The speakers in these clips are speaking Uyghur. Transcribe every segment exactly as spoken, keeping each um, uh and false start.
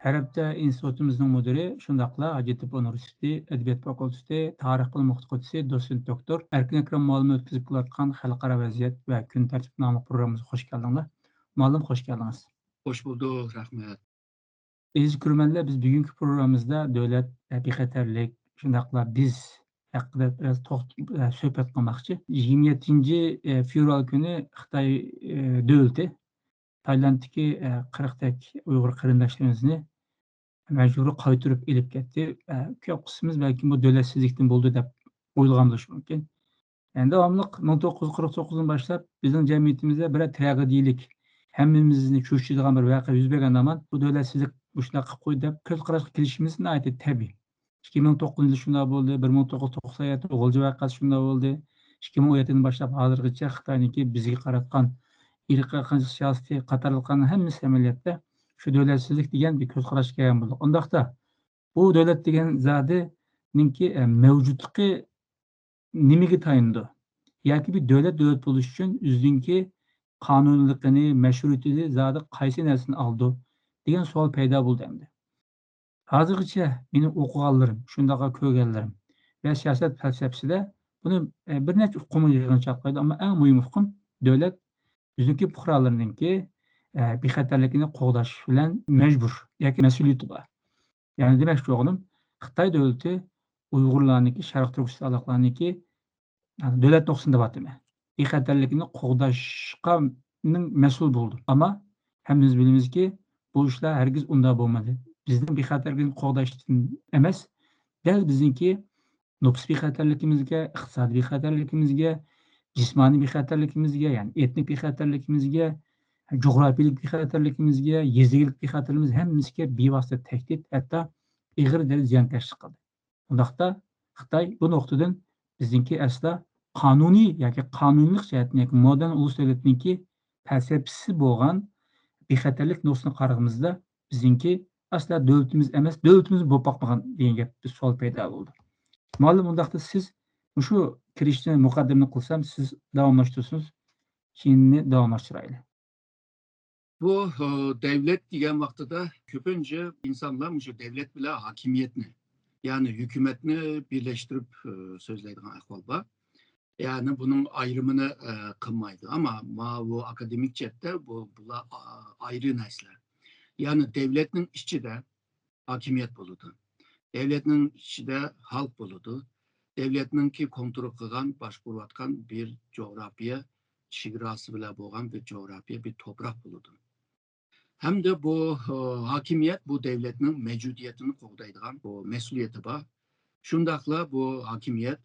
تەرەپتە ئىنستىتۇتىمىزنىڭ مۇدىرى، شۇنداقلا ھاجەتتېپە ئۇنىۋېرسىتېتى ئەدەبىيات فاكۇلتېتى تارىخ بىلىم ئوقۇتقۇچىسى، دوتسېنت دوكتور ئەركىن ئەكرەم مۇئەللىم ئۆتكۈزۈپ كېلىۋاتقان خەلقئارا ۋەزىيەت ۋە كۈن تەرتىپى ناملىق پروگراممىمىزغا خوش كەلدىڭلار. مۇئەللىم، خوش كەلدىڭىز. خوش بولدۇق، رەھمەت. ئەزىز كۆرۈرمەنلەر، بىز بۈگۈنكى پروگراممىمىزدا دۆلەت، ئە، بىخەتەرلىك، شۇنداقلا بىز ھەققىدە بىراز توخت-، ئە، سۆھبەت قىلماقچى. يىگىرمە يەتتىنچى، ئە، فېۋرال كۈنى خىتاي، ئە، دۆلىتى تايلاندتىكى، ئە، قىرىقتەك ئۇيغۇر قېرىنداشلىرىمىزنى مەجبۇرىي قايتۇرۇپ ئېلىپ كەتتى. ئە، كۆپ قىسمىمىز بەلكىم بۇ دۆلەتسىزلىكتىن بولدى دەپ ئويلىغان بولۇشى مۇمكىن. يەنى داۋاملىق مىڭ توققۇز يۈز قىرىق توققۇزدىن باشلاپ بىزنىڭ جەمئىيىتىمىزدە بىرەر تراگېدىيەلىك، ھەممىمىزنى چۆچۈتىدىغان بىر ۋەقە يۈز بەرگەن زامان بۇ دۆلەتسىزلىك مۇشۇنداق قىلىپ قويدى دەپ كۆز قاراشقا كېلىشىمىز ناھايىتى تەبىئىي. ئىككى مىڭ توققۇزىنچى يىلدا شۇنداق بولدى، بىر مىڭ توققۇز يۈز توقسان يەتتە غۇلجا ۋەقەسى شۇنداق بولدى. ئىككى مىڭ ئون يەتتىدىن باشلاپ ھازىرغىچە خىتاينىڭكى بىزگە قاراتقان ئىرقىي قىرغىنچىلىق سىياسىتى قاتارلىقلارنىڭ ھەممىسى ئەمەلىيەتتە شۇ دۆلەتسىزلىك دېگەن بىر كۆز قاراشقا كەلگەن بولدۇق. ئۇنداقتا بۇ دۆلەت دېگەن زادىنىڭكى، ئە، مەۋجۇتلۇقى نېمىگە تايىنىدۇ؟ ياكى بىر دۆلەت دۆلەت بولۇش ئۈچۈن ئۆزىنىڭكى قانۇنىيلىقىنى، مەشرۇئىيىتىنى زادى قايسى نەرسىدىن ئالىدۇ؟ دېگەن سوئال پەيدا بولدى ئەمدى. ھازىرغىچە مېنىڭ ئوقۇغانلىرىم، شۇنداقلا كۆرگەنلىرىم ۋە سىياسەت پەلسەپىسىدە بۇنى، ئە، بىر نەچچە ئۇقۇمغا يىغىنچاقلايدۇ، ئەمما ئەڭ مۇھىم ئۇقۇم دۆلەت ئۆزىنىڭكى پۇقرالىرىنىڭكى، ئە، بىخەتەرلىكىنى قوغداش بىلەن مەجبۇر ياكى مەسئۇلىيىتى بار. يەنى دېمەكچى بولغىنىم، خىتاي دۆلىتى ئۇيغۇرلارنىڭكى، شەرقىي تۈركىستانلىقلارنىڭكى، يەنى دۆلەت نۇقتىسىدىن دەۋاتىمەن، بىخەتەرلىكىنى قوغداشقا مەسئۇل بولىدۇ. ئەمما ھەممىمىز بىلىمىزكى، بۇ ئىشلار ھەرگىز ئۇنداق بولمىدى. بىزنىڭ بىخەتەرلىكىنى قوغداشتىن ئەمەس، دەل بىزنىڭكى نوپۇس بىخەتەرلىكىمىزگە، ئىقتىسادىي بىخەتەرلىكىمىزگە، جىسمانىي بىخەتەرلىكىمىزگە، يەنى ئېتنىك بىخەتەرلىكىمىزگە، جۇغراپىيەلىك بىخەتەرلىكىمىزگە، يېزا ئىگىلىك بىخەتەرلىكىمىز ھەممىسىگە بىۋاسىتە تەھدىت، ھەتتا ئېغىر دەرىجىدە زىيانكەشلىك قىلدى. ئۇنداقتا خىتاي بۇ نۇقتىدىن بىزنىڭكى ئەسلا قانۇنىي ياكى قانۇنلۇق جەھەتتىن ياكى مودېرن ئۇلۇس دۆلىتىنىڭكى پەلسەپىسى بولغان بىخەتەرلىك نۇقتىسىدىن قارىغىنىمىزدا بىزنىڭكى ئەسلا دۆلىتىمىز ئەمەس، دۆلىتىمىز بولۇپ باقمىغان دېگەن گەپ، سوئال پەيدا بولىدۇ. مۇئەللىم، ئۇنداقتا سىز مۇشۇ كىرىشنى، مۇقەددىمىنى قىلسام، سىز داۋاملاشتۇرسىڭىز، كېيىننى داۋاملاشتۇرايلى. بۇ، ئە، دەۋلەت دېگەن ۋاقتىدا كۆپىنچە ئىنسانلار مۇشۇ دەۋلەت بىلەن ھاكىمىيەتنى، يەنى ھۆكۈمەتنى بىرلەشتۈرۈپ، ئە، سۆزلەيدىغان ئەھۋال بار. يەنى بۇنىڭ ئايرىمىنى، ئە، قىلمايدۇ. ئەمما ماۋۇ ئاكادېمىك جەھەتتە بۇ، بۇلار، ئا، ئايرى نەرسىلەر. يەنى دەۋلەتنىڭ ئىچىدە ھاكىمىيەت بولىدۇ. دەۋلەتنىڭ ئىچىدە خەلق بولىدۇ. دەۋلەتنىڭكى كونترول قىلغان، باشقۇرۇۋاتقان بىر جۇغراپىيە، چېگراسى بىلەن بولغان بىر جۇغراپىيە، بىر توپراق بولىدۇ. ھەمدە بۇ، ئە، ھاكىمىيەت بۇ دەۋلەتنىڭ مەۋجۇدىيىتىنى قوغدايدىغان بۇ مەسئۇلىيىتى بار. شۇنداقلا بۇ ھاكىمىيەت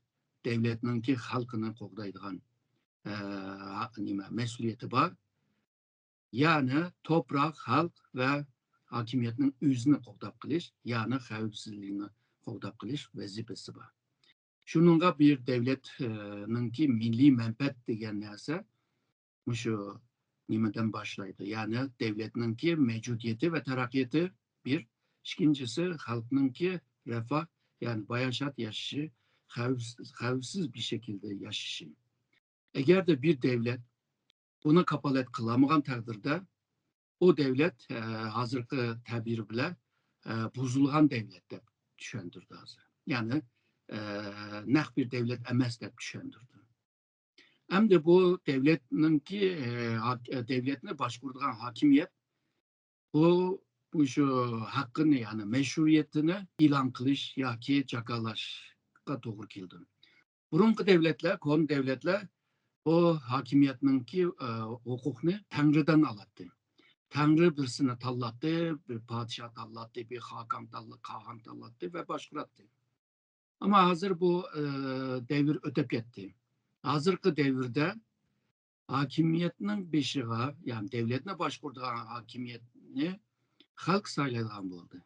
دەۋلەتنىڭكى خەلقىنى قوغدايدىغان، ئە، ھا-، نېمە، مەسئۇلىيىتى بار. يەنى توپراق، خەلق ۋە ھاكىمىيەتنىڭ ئۆزىنى قوغداپ قېلىش، يەنى خەۋپسىزلىكىنى قوغداپ قېلىش ۋەزىپىسى بار. شۇنىڭغا بىر دەۋلەت، ئە، نىڭكى مىللىي مەنپەئەت دېگەن نەرسە مۇشۇ نېمىدىن باشلايدۇ. يەنى دەۋلەتنىڭكى مەۋجۇدىيىتى ۋە تەرەققىياتى بىر، ئىككىنچىسى خەلقنىڭكى رەفاھ، يەنى باياشات ياشىشى، خەۋپسىز، خەۋپسىز بىر شەكىلدە ياشىشى. ئەگەردە بىر دەۋلەت بۇنى كاپالەت قىلالمىغان تەقدىردە، ئۇ دەۋلەت، ئە، ھازىرقى تەبىر بىلەن، ئە، بۇزۇلغان دەۋلەت دەپ چۈشەندۈردى ھازىر. يەنى، ئە، نەق بىر دەۋلەت ئەمەس دەپ چۈشەندۈردى. ئەمدى بۇ دەۋلەتنىڭكى، ئە، ھاك-، ئە، دەۋلەتنى باشقۇرىدىغان ھاكىمىيەت بۇ، مۇشۇ ھەققىنى، يەنى مەشرۇئىيىتىنى ئېلان قىلىش ياكى جاكارلاشقا توغرا كېلىدۇ. بۇرۇنقى دەۋلەتلەر، كونا دەۋلەتلەر بۇ ھاكىمىيەتنىڭكى، ئە، ھوقۇقنى تەڭرىدىن ئالاتتى. تەڭرى بىرسىنى تاللاتتى، بىر پادىشاھ تاللاتتى، بىر خاقان تاللا-، قاھان تاللاتتى ۋە باشقۇراتتى. ئەمما ھازىر بۇ، ئە، دەۋر ئۆتۈپ كەتتى. ھازىرقى دەۋردە ھاكىمىيەتنىڭ بېشىغا، يەنى دەۋلەتنى باشقۇرىدىغان ھاكىمىيەتنى خەلق سايلايدىغان بولدى.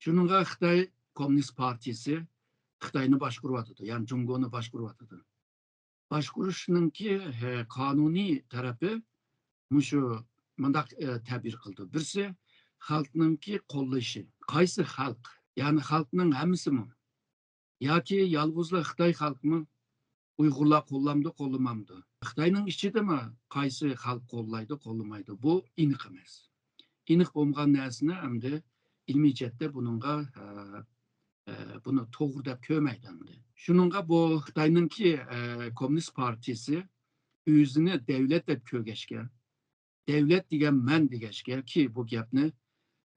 شۇنىڭغا خىتاي كوممۇنىست پارتىيىسى خىتاينى باشقۇرۇۋاتىدۇ، يەنى جۇڭگونى باشقۇرۇۋاتىدۇ. باشقۇرۇشنىڭكى، ھە، قانۇنىي تەرىپى مۇشۇ مۇنداق، ئە، تەبىر قىلىدۇ. بىرسى خەلقنىڭكى قوللىشى. قايسى خەلق؟ يەنى خەلقنىڭ ھەممىسىمۇ؟ ياكى يالغۇزلا خىتاي خەلقىمۇ؟ ئۇيغۇرلار قوللامدۇ، قوللىمامدۇ؟ خىتاينىڭ ئىچىدىمۇ قايسى خەلق قوللايدۇ، قوللىمايدۇ؟ بۇ ئېنىق ئەمەس. ئېنىق بولمىغان نەرسىنى ئەمدى ئىلمىي جەھەتتە بۇنىڭغا، ئە، ئە، بۇنى توغرا دەپ كۆرمەيدۇ ئەمدى. شۇنىڭغا بۇ خىتاينىڭكى، ئە، كوممۇنىست پارتىيىسى ئۆزىنى دەۋلەت دەپ كۆرگەچكە، دەۋلەت دېگەن مەن دېگەچكە، كى بۇ گەپنى،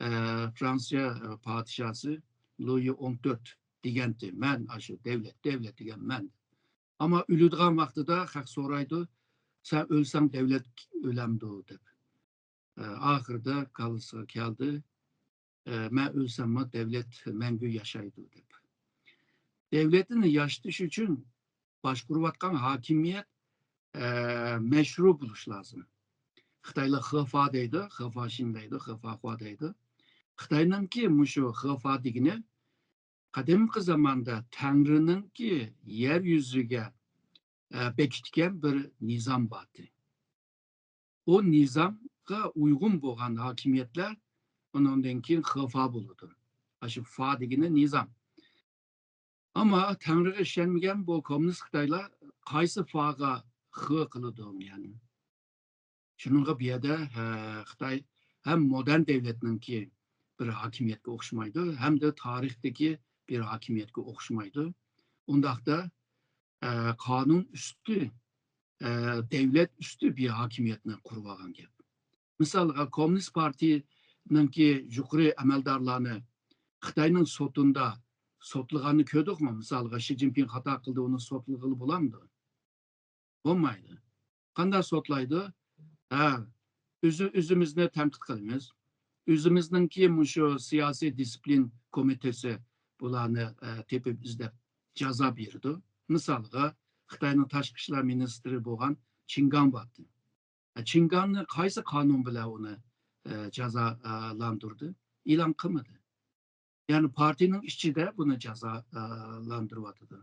ئە، فرانسىيە، ئە، پادىشاسى لۇيى ئون تۆت دېگەنتى، مەن ئاشۇ دەۋلەت، دەۋلەت دېگەن مەن. ئەمما ئۆلىدىغان ۋاقتىدا خەق سورايدۇ، سەن ئۆلسەڭ دەۋلەت ئۆلەمدۇ دەپ. ئە، ئاخىرىدا كاللىسىغا كەلدى، ئە، مەن ئۆلسەممۇ دەۋلەت مەڭگۈ ياشايدۇ دەپ. دەۋلەتنى ياشىتىش ئۈچۈن باشقۇرۇۋاتقان ھاكىمىيەت، ئە، مەشرۇ بولۇش لازىم. خىتايلار خېفا دەيدۇ، خېفا شىن دەيدۇ، خېفا خۇا دەيدۇ. خىتاينىڭكى مۇشۇ خېفا دېگىنى قەدىمكى زاماندا تەڭرىنىڭكى يەر يۈزىگە، ئە، بېكىتكەن بىر نىزام بارتى. ئۇ نىزامغا ئۇيغۇن بولغان ھاكىمىيەتلەر ئۇنىڭدىن كېيىن خېفا بولىدۇ. ئاشۇ فا دېگىنى نىزام. ئەمما تەڭرىگە ئىشەنمىگەن بۇ كوممۇنىست خىتايلار قايسى فاغا خې قىلىدۇ يەنى؟ شۇنىڭغا بۇ يەردە، ھە، خىتاي ھەم مودېرن دەۋلەتنىڭكى بىر ھاكىمىيەتكە ئوخشىمايدۇ، ھەمدە تارىختىكى بىر ھاكىمىيەتكە ئوخشىمايدۇ. ئۇنداقتا، ئە، قانۇن ئۈستى، ئە، دەۋلەت ئۈستى بىر ھاكىمىيەتنى قۇرۇۋالغان گەپ. مىسالغا، كوممۇنىست پارتىيىنىڭكى يۇقىرى ئەمەلدارلارنى خىتاينىڭ سوتىندا سوتلىغاننى كۆردۇقمۇ؟ مىسالغا، شى جىنپىڭ خاتا قىلدى، ئۇنى سوتلىغىلى بولامدۇ؟ بولمايدۇ. قانداق سوتلايدۇ؟ ھە، ئۆزى-، ئۆزىمىزنى تەنقىد قىلىمىز. ئۆزىمىزنىڭكى مۇشۇ سىياسىي دىسسىپلىن كومىتېتى بۇلارنى، ئە، تېپىپ ئىزدەپ جازا بېرىدۇ. مىسالغا، خىتاينىڭ تاشقى ئىشلار مىنىستىرى بولغان چىن گاڭ بارتى. ئە، چىن گاڭنى قايسى قانۇن بىلەن ئۇنى، ئە، جازالاندۇردى؟ ئېلان قىلمىدى. يەنى پارتىيىنىڭ ئىچىدە بۇنى جازالاندۇرۇۋاتىدۇ.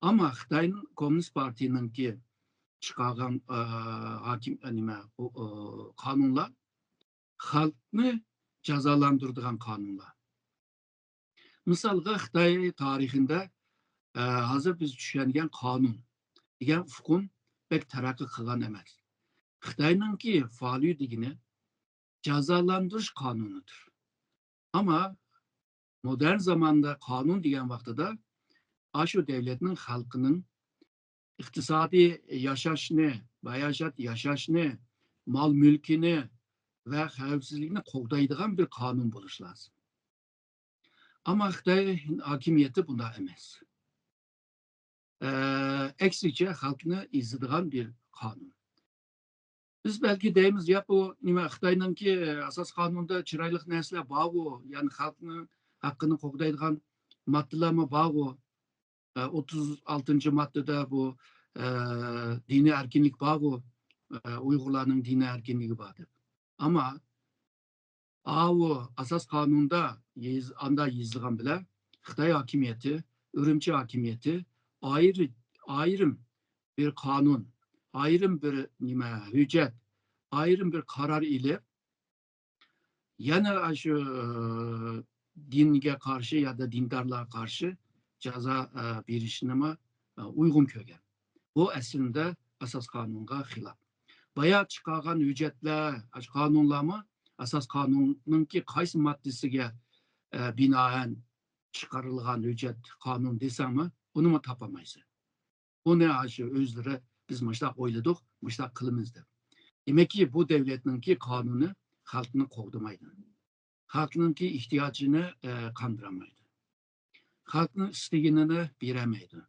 ئەمما خىتاينىڭ كوممۇنىست پارتىيىنىڭكى چىقارغان، ئە، ھاكىم، ئە، نېمە، ئۇ، ئۇ، قانۇنلار خەلقنى جازالاندۇرىدىغان قانۇنلار. مىسالغا، خىتاي تارىخىندا، ئە، ھازىر بىز چۈشەنگەن قانۇن دېگەن ئۇقۇم بەك تەرەققىي قىلغان ئەمەس. خىتاينىڭكى فاليۇ دېگىنى جازالاندۇرۇش قانۇنىدۇر. ئەمما مودېرن زاماندا قانۇن دېگەن ۋاقتىدا ئاشۇ دەۋلەتنىڭ خەلقىنىڭ ئىقتىسادىي ياشاشنى، باياشات ياشاشنى، مال مۈلكىنى ۋە خەۋپسىزلىكنى قوغدايدىغان بىر قانۇن بولۇشى لازىم. ئەمما خىتاي ھاكىمىيىتى بۇنداق ئەمەس. ئە، ئەكسىچە خەلقنى ئېزىدىغان بىر قانۇن. بىز بەلكى دەيمىز، يا بۇ نېمە، خىتاينىڭكى ئاساسىي قانۇندا چىرايلىق نەرسىلەر بارغۇ، يەنى خەلقنىڭ ھەققىنى قوغدايدىغان ماددىلارمۇ بارغۇ. ئە، ئوتتۇز ئالتىنچى ماددىدا بۇ، ئە، دىنىي ئەركىنلىك بارغۇ، ئە، ئۇيغۇرلارنىڭ دىنىي ئەركىنلىكى بار دەپ. ئەمما ئاۋۇ ئاساس قانۇندا يېز-، ئاندا يېزىلغان بىلەن خىتاي ھاكىمىيىتى، ئۈرۈمچى ھاكىمىيىتى ئايرى-، ئايرىم بىر قانۇن، ئايرىم بىر نېمە، ھۆججەت، ئايرىم بىر قارار ئېلىپ، يەنە شۇ، ئە، دىنگە قارشى يا دا دىندارلارغا قارشى جازا، ئە، بېرىشنىمۇ، ئە، ئۇيغۇن كۆرگەن. بۇ ئەسلىندە ئاساس قانۇنغا خىلاپ. بايا چىقارغان ھۆججەتلەر، ئاشۇ قانۇنلارمۇ ئاساس قانۇننىڭكى قايسى ماددىسىگە، ئە، بىنائەن چىقىرىلغان ھۆججەت، قانۇن دېسەڭمۇ، ئۇنىمۇ تاپالمايسەن. ئۇنى ئاشۇ ئۆزلىرى، بىز مۇشۇنداق ئويلىدۇق، مۇشۇنداق قىلىمىز دەپ. دېمەككى، بۇ دەۋلەتنىڭكى قانۇنى خەلقنى قوغدىمايدۇ. خەلقنىڭكى ئېھتىياجىنى، ئە، قاندۇرالمايدۇ. خەلقنىڭ ئىستىگىنىنى بېرەلمەيدۇ.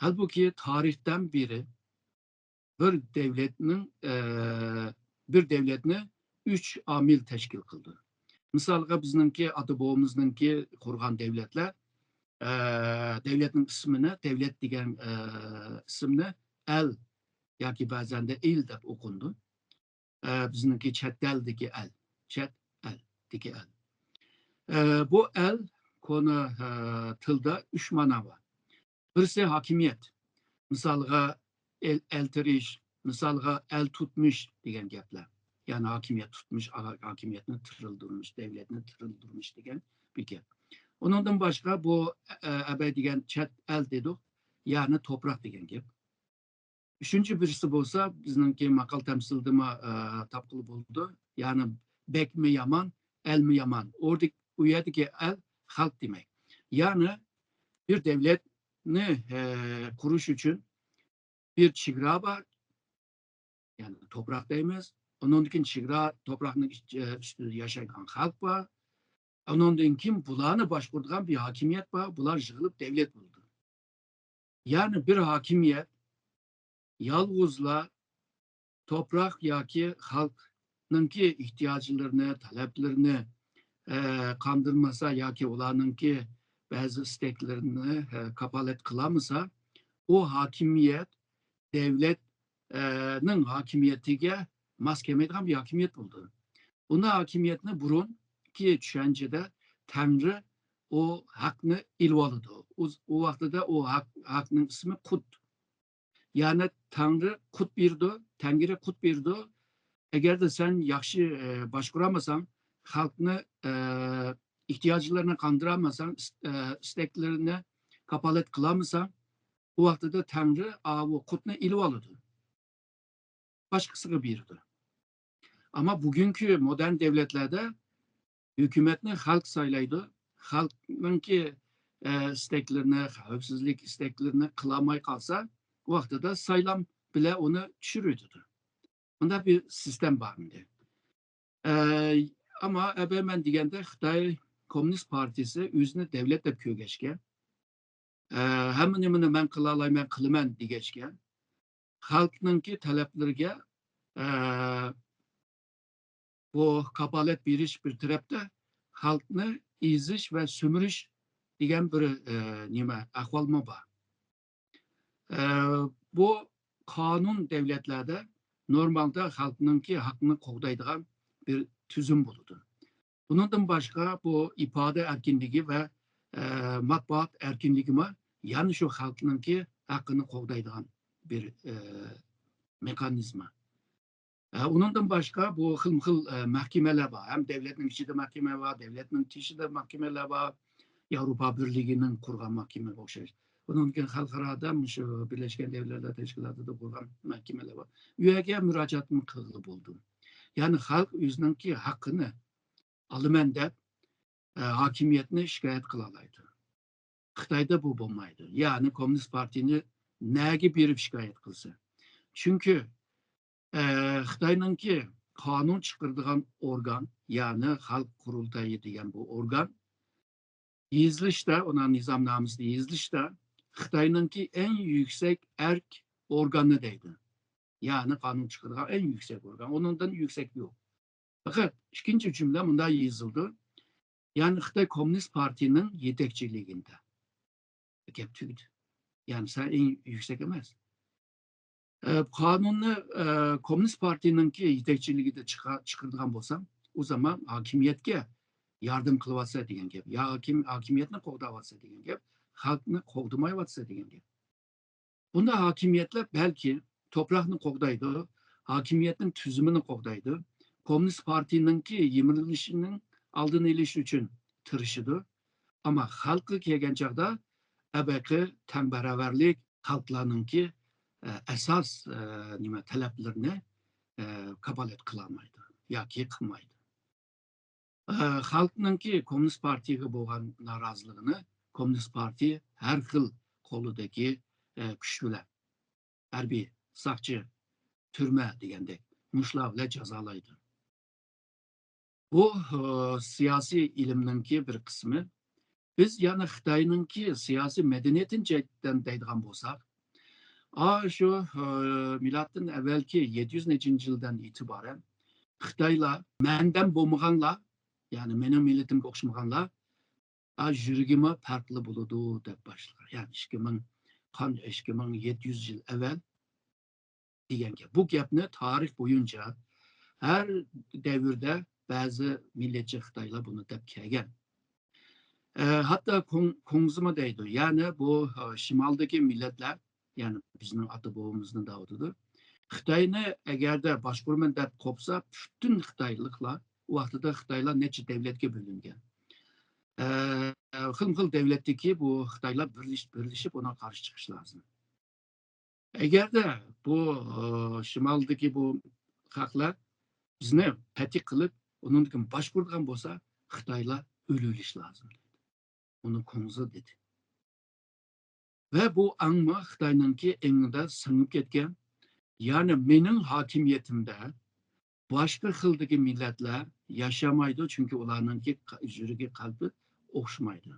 ھالبۇكى، تارىختىن بېرى بىر دەۋلەتنىڭ، ئە، بىر دەۋلەتنى ئۈچ ئامىل تەشكىل قىلىدۇ. مىسالغا، بىزنىڭكى ئاتا-بوۋىمىزنىڭكى قۇرغان دەۋلەتلەر، ئە، دەۋلەتنىڭ ئىسمىنى، دەۋلەت دېگەن، ئە، ئىسىمنى ئەل ياكى بەزەندە ئىل دەپ ئوقۇنىدۇ. ئە، بىزنىڭكى چەت ئەلدىكى ئەل، چەت ئەلدىكى ئەل. ئە، بۇ ئەل كونا، ئە، تىلدا ئۈچ مانا بار. بىرسى ھاكىمىيەت. مىسالغا، ئەل-، ئەلتىرىش، مىسالغا، ئەل تۇتمۇش دېگەن گەپلەر. يەنى ھاكىمىيەت تۇتمۇش، ھا-، ھاكىمىيەتنى تىرىلدۈرمىش، دەۋلەتنى تىرىلدۈرمۈش دېگەن بىر گەپ. ئۇنىڭدىن باشقا بۇ، ئە، ئەبەي دېگەن چەت ئەل دېدۇق، يەنى توپراق دېگەن گەپ. ئۈچىنچى بىرسى بولسا، بىزنىڭكى ماقال تەمسىلدىمۇ، ئە، تاپقىلى بولىدۇ. يەنى بەگمۇ يامان، ئەلمۇ يامان. ئوردا ئۇ يەردىكى ئەل خەلق دېمەك. يەنى بىر دەۋلەتنى، ئە، قۇرۇش ئۈچۈن بىر چېگرا بار، يەنى توپراق دەيمىز. ئۇنىڭدىن كېيىن چېگرا توپراقنىڭ ئىچ-، ئە، ئۈستىدە ياشايدىغان خەلق بار. ئۇنىڭدىن كېيىن بۇلارنى باشقۇرىدىغان بىر ھاكىمىيەت بار. بۇلار يىغىلىپ دەۋلەت بولىدۇ. يەنى بىر ھاكىمىيەت يالغۇزلا توپراق ياكى خەلقنىڭكى ئېھتىياجلىرىنى، تەلەپلىرىنى، ئە، قاندۇرمىسا ياكى ئۇلارنىڭكى بەزى ئىستەكلىرىنى، ئە، كاپالەت قىلالمىسا، ئۇ ھاكىمىيەت دەۋلەت، ئە، نىڭ ھاكىمىيىتىگە ماس كەلمەيدىغان بىر ھاكىمىيەت بولىدۇ. ئۇنداق ھاكىمىيەتنى بۇرۇنقى چۈشەنچىدە تەڭرى ئۇ ھەقنى ئېلىۋالىدۇ. ئۇ، ئۇ ۋاقتىدا ئۇ ھەق، ھەقنىڭ ئىسمى قۇت. يەنى تەڭرى قۇت بېرىدۇ، تەڭرى قۇت بېرىدۇ. ئەگەردە سەن ياخشى، ئە، باشقۇرالمىساڭ، خەلقنى، ئە، ئېھتىياجلىرىنى قاندۇرالمىساڭ، ئىس-، ئە، ئىستەكلىرىنى كاپالەت قىلالمىساڭ، ئۇ ۋاقتىدا تەڭرى ئاۋۇ قۇتنى ئېلىۋالىدۇ. باشقىسىغا بېرىدۇ. ئەمما بۈگۈنكى مودېرن دەۋلەتلەردە ھۆكۈمەتنى خەلق سايلايدۇ. خەلقنىڭكى، ئە، ئىستەكلىرىنى، خەۋپسىزلىك ئىستەكلىرىنى قىلالماي قالسا، ۋاقتىدا سايلام بىلەن ئۇنى چۈشۈرۈۋېتىدۇ. مۇنداق بىر سىستېما بار ئىدى. ئە، ئەمما ئەبەمەن دېگەندە خىتاي كوممۇنىست پارتىيىسى ئۆزىنى دەۋلەت دەپ كۆرگەچكە، ئە، ھەممە نېمىنى مەن قىلالايمەن، قىلىمەن دېگەچكە، خەلقنىڭكى تەلەپلىرىگە، ئە، بۇ كاپالەت بېرىش بىر تەرەپتە، خەلقنى ئېزىش ۋە سۈمۈرۈش دېگەن بىر، ئە، نېمە، ئەھۋالمۇ بار. ئە، بۇ قانۇن دەۋلەتلەردە نورمالدا خەلقنىڭكى ھەققىنى قوغدايدىغان بىر تۈزۈم بولىدۇ. بۇنىڭدىن باشقا بۇ ئىپادە ئەركىنلىكى ۋە، ئە، مەتبۇئات ئەركىنلىكىمۇ يەنە شۇ خەلقنىڭكى ھەققىنى قوغدايدىغان بىر، ئە، مېخانىزما. ئە، ئۇنىڭدىن باشقا بۇ خىلمۇ خىل، ئە، مەھكىمىلەر بار. ھەم دەۋلەتنىڭ ئىچىدە مەھكىمە بار، دەۋلەتنىڭ تېشىدا مەھكىمىلەر بار. ياۋروپا بىرلىكىنىڭ قۇرغان مەھكىمىگە ئوخشاش. ئۇنىڭدىن كېيىن خەلقئارادا مۇشۇ بىرلەشكەن دەۋلەتلەر تەشكىلاتىدا قۇرغان مەھكىمىلەر بار. ئۇ يەرگە مۇراجىئەتمۇ قىلغىلى بولىدۇ. يەنى خەلق ئۆزىنىڭكى ھەققىنى ئالىمەن دەپ، ئە، ھاكىمىيەتنى شىكايەت قىلالايدۇ. خىتايدا بۇ بولمايدۇ. يەنى كوممۇنىست پارتىيىنى نەگە بېرىپ شىكايەت قىلسا؟ چۈنكى، ئە، خىتاينىڭكى قانۇن چىقىرىدىغان ئورگان، يەنى خەلق قۇرۇلتىيى دېگەن بۇ ئورگان يېزىلىشتا، ئۇنىڭ نىزامنامىسىدا يېزىلىشتا خىتاينىڭكى ئەڭ يۈكسەك ئەرك ئورگانى دەيدۇ. يەنى قانۇن چىقىرىدىغان ئەڭ يۈكسەك ئورگان. ئۇنىڭدىن يۈكسەك يوق. پەقەت ئىككىنچى جۈملە مۇنداق يېزىلىدۇ. يەنى خىتاي كوممۇنىست پارتىيىنىڭ يېتەكچىلىكىدە. گەپ تۈگىدى. يەنى سەن ئەڭ يۈكسەك ئەمەس. ئە، قانۇننى، ئە، كوممۇنىست پارتىيىنىڭكى يېتەكچىلىكىدە چىقا-، چىقىرىدىغان بولساڭ، ئۇ زامان ھاكىمىيەتكە ياردەم قىلىۋاتىسەن دېگەن گەپ. يا ھاكىم-، ھاكىمىيەتنى قوغداۋاتىسەن دېگەن گەپ. خەلقنى قوغدىمايۋاتىسەن دېگەن گەپ. بۇنداق ھاكىمىيەتلەر بەلكى توپراقنى قوغدايدۇ، ھاكىمىيەتنىڭ تۈزۈمىنى قوغدايدۇ، كوممۇنىست پارتىيىنىڭكى يىمىرىلىشىنىڭ ئالدىنى ئېلىش ئۈچۈن تىرىشىدۇ. ئەمما خەلققە كەلگەن چاغدا ئەبەقى تەڭ باراۋەرلىك خەلقلەرنىڭكى، ئە، ئاساس، ئە، نېمە، تەلەپلىرىنى، ئە، كاپالەت قىلالمايدۇ ياكى قىلمايدۇ. ئە، خەلقنىڭكى كوممۇنىست پارتىيىگە بولغان نارازىلىقىنى كوممۇنىست پارتىيە ھەر خىل قولىدىكى، ئە، كۈچ بىلەن، ھەربىي، ساقچى، تۈرمە دېگەندەك مۇشۇلار بىلەن جازالايدۇ. بۇ، ئە، سىياسىي ئىلىمنىڭكى بىر قىسمى. بىز يەنە خىتاينىڭكى سىياسىي مەدەنىيىتىنى جەھەتتىن دەيدىغان بولساق، ئا، شۇ، ئە، مىلادتىن ئەۋۋەلكى يەتتە يۈز نەچچىنچى يىلدىن ئېتىبارەن خىتايلار مەندىن بولمىغانلار، يەنى مېنىڭ مىللىتىمگە ئوخشىمىغانلار، ئا، يۈرىكىمۇ پەرقلىق بولىدۇ دەپ باشلىغان. يەنى ئىككى مىڭ، قان-، ئىككى مىڭ يەتتە يۈز يىل ئەۋۋەل دېگەن گەپ. بۇ گەپنى تارىخ بويىچە ھەر دەۋردە بەزى مىللەتچى خىتايلار بۇنى دەپ كەلگەن. ئە، ھەتتا كۇڭ-، كۇڭزىمۇ دەيدۇ. يەنى بۇ، ئە، شىمالدىكى مىللەتلەر، يەنى بىزنىڭ ئاتا بوۋىمىزنىڭ دەۋاتىدۇ. خىتاينى ئەگەردە باشقۇرىمەن دەپ قوپسا، پۈتۈن خىتايلىقلار، ئۇ ۋاقتىدا خىتايلار نەچچە دەۋلەتكە بۆلۈنگەن. ئە، خىلمۇ خىل دەۋلەتتىكى بۇ خىتايلار بىرلىشىپ، بىرلىشىپ ئۇنىڭغا قارشى چىقىشى لازىم. ئەگەردە بۇ، ئە، شىمالدىكى بۇ خەقلەر بىزنى پەتھى قىلىپ، ئۇنىڭدىن كېيىن باشقۇرىدىغان بولسا، خىتايلار ئۆلۈۋېلىش لازىم دېدى. ئۇنى كۇڭزى دېدى. ۋە بۇ ئاڭمۇ خىتاينىڭكى ئېڭىدا سىڭىپ كەتكەن. يەنى مېنىڭ ھاكىمىيىتىمدە باشقا خىلدىكى مىللەتلەر ياشىمايدۇ، چۈنكى ئۇلارنىڭكى يۈرىكى، قەلبى ئوخشىمايدۇ.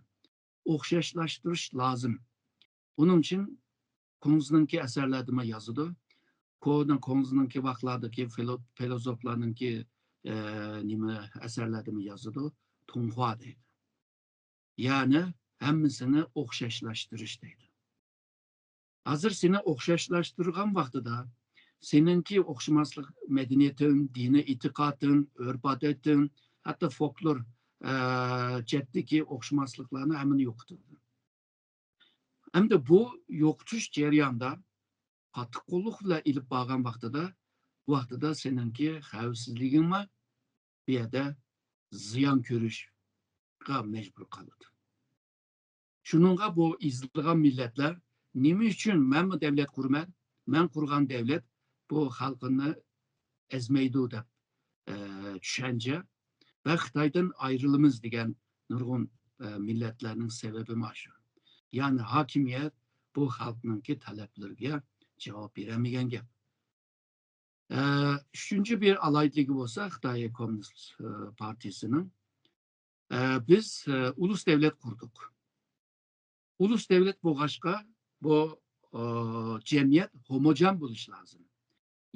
ئوخشاشلاشتۇرۇش لازىم. بۇنىڭ ئۈچۈن كۇڭزىنىڭكى ئەسەرلەردىمۇ يازىدۇ. كونا كۇڭزىنىڭكى ۋاقىتلاردىكى فىلو-، فىلوزوفلارنىڭكى، ئە، نېمە ئەسەرلەردىمۇ يازىدۇ. تۇڭخۇا دەيدۇ. يەنى ھەممىسىنى ئوخشاشلاشتۇرۇش دەيدۇ. ھازىر سېنى ئوخشاشلاشتۇرغان ۋاقتىدا سېنىڭكى ئوخشىماسلىق مەدەنىيىتىڭ، دىنىي ئېتىقادىڭ، ئۆرپ-ئادىتىڭ، ھەتتا فولكلور، ئە، جەھەتتىكى ئوخشىماسلىقلارنى ھەممىنى يوقىتىدۇ. ئەمدى بۇ يوقىتىش جەريانىدا قاتتىق قوللۇق بىلەن ئېلىپ بارغان ۋاقتىدا، بۇ ۋاقتىدا سېنىڭكى خەۋپسىزلىكىڭمۇ بۇ يەردە زىيان كۆرۈشكە مەجبۇر قالىدۇ. شۇنىڭغا بۇ ئېزىلغان مىللەتلەر نېمە ئۈچۈن مەنمۇ دەۋلەت قۇرىمەن، مەن قۇرغان دەۋلەت بۇ خەلقىمنى ئەزمەيدۇ دەپ، ئە، چۈشەنچە ۋە خىتايدىن ئايرىلىمىز دېگەن نۇرغۇن، ئە، مىللەتلەرنىڭ سەۋەبى مانا شۇ. يەنى ھاكىمىيەت بۇ خەلقنىڭكى تەلەپلىرىگە جاۋاب بېرەلمىگەن گەپ. ئە، ئۈچىنچى بىر ئالاھىدىلىكى بولسا خىتاي كوممۇنىست، ئە، پارتىيىسىنىڭ، ئە، بىز، ئە، ئۇلۇس دەۋلەت قۇردۇق. ئۇلۇس دەۋلەت بولغاچقا، بۇ، ئە، جەمئىيەت ھوموجېن بولۇشى لازىم.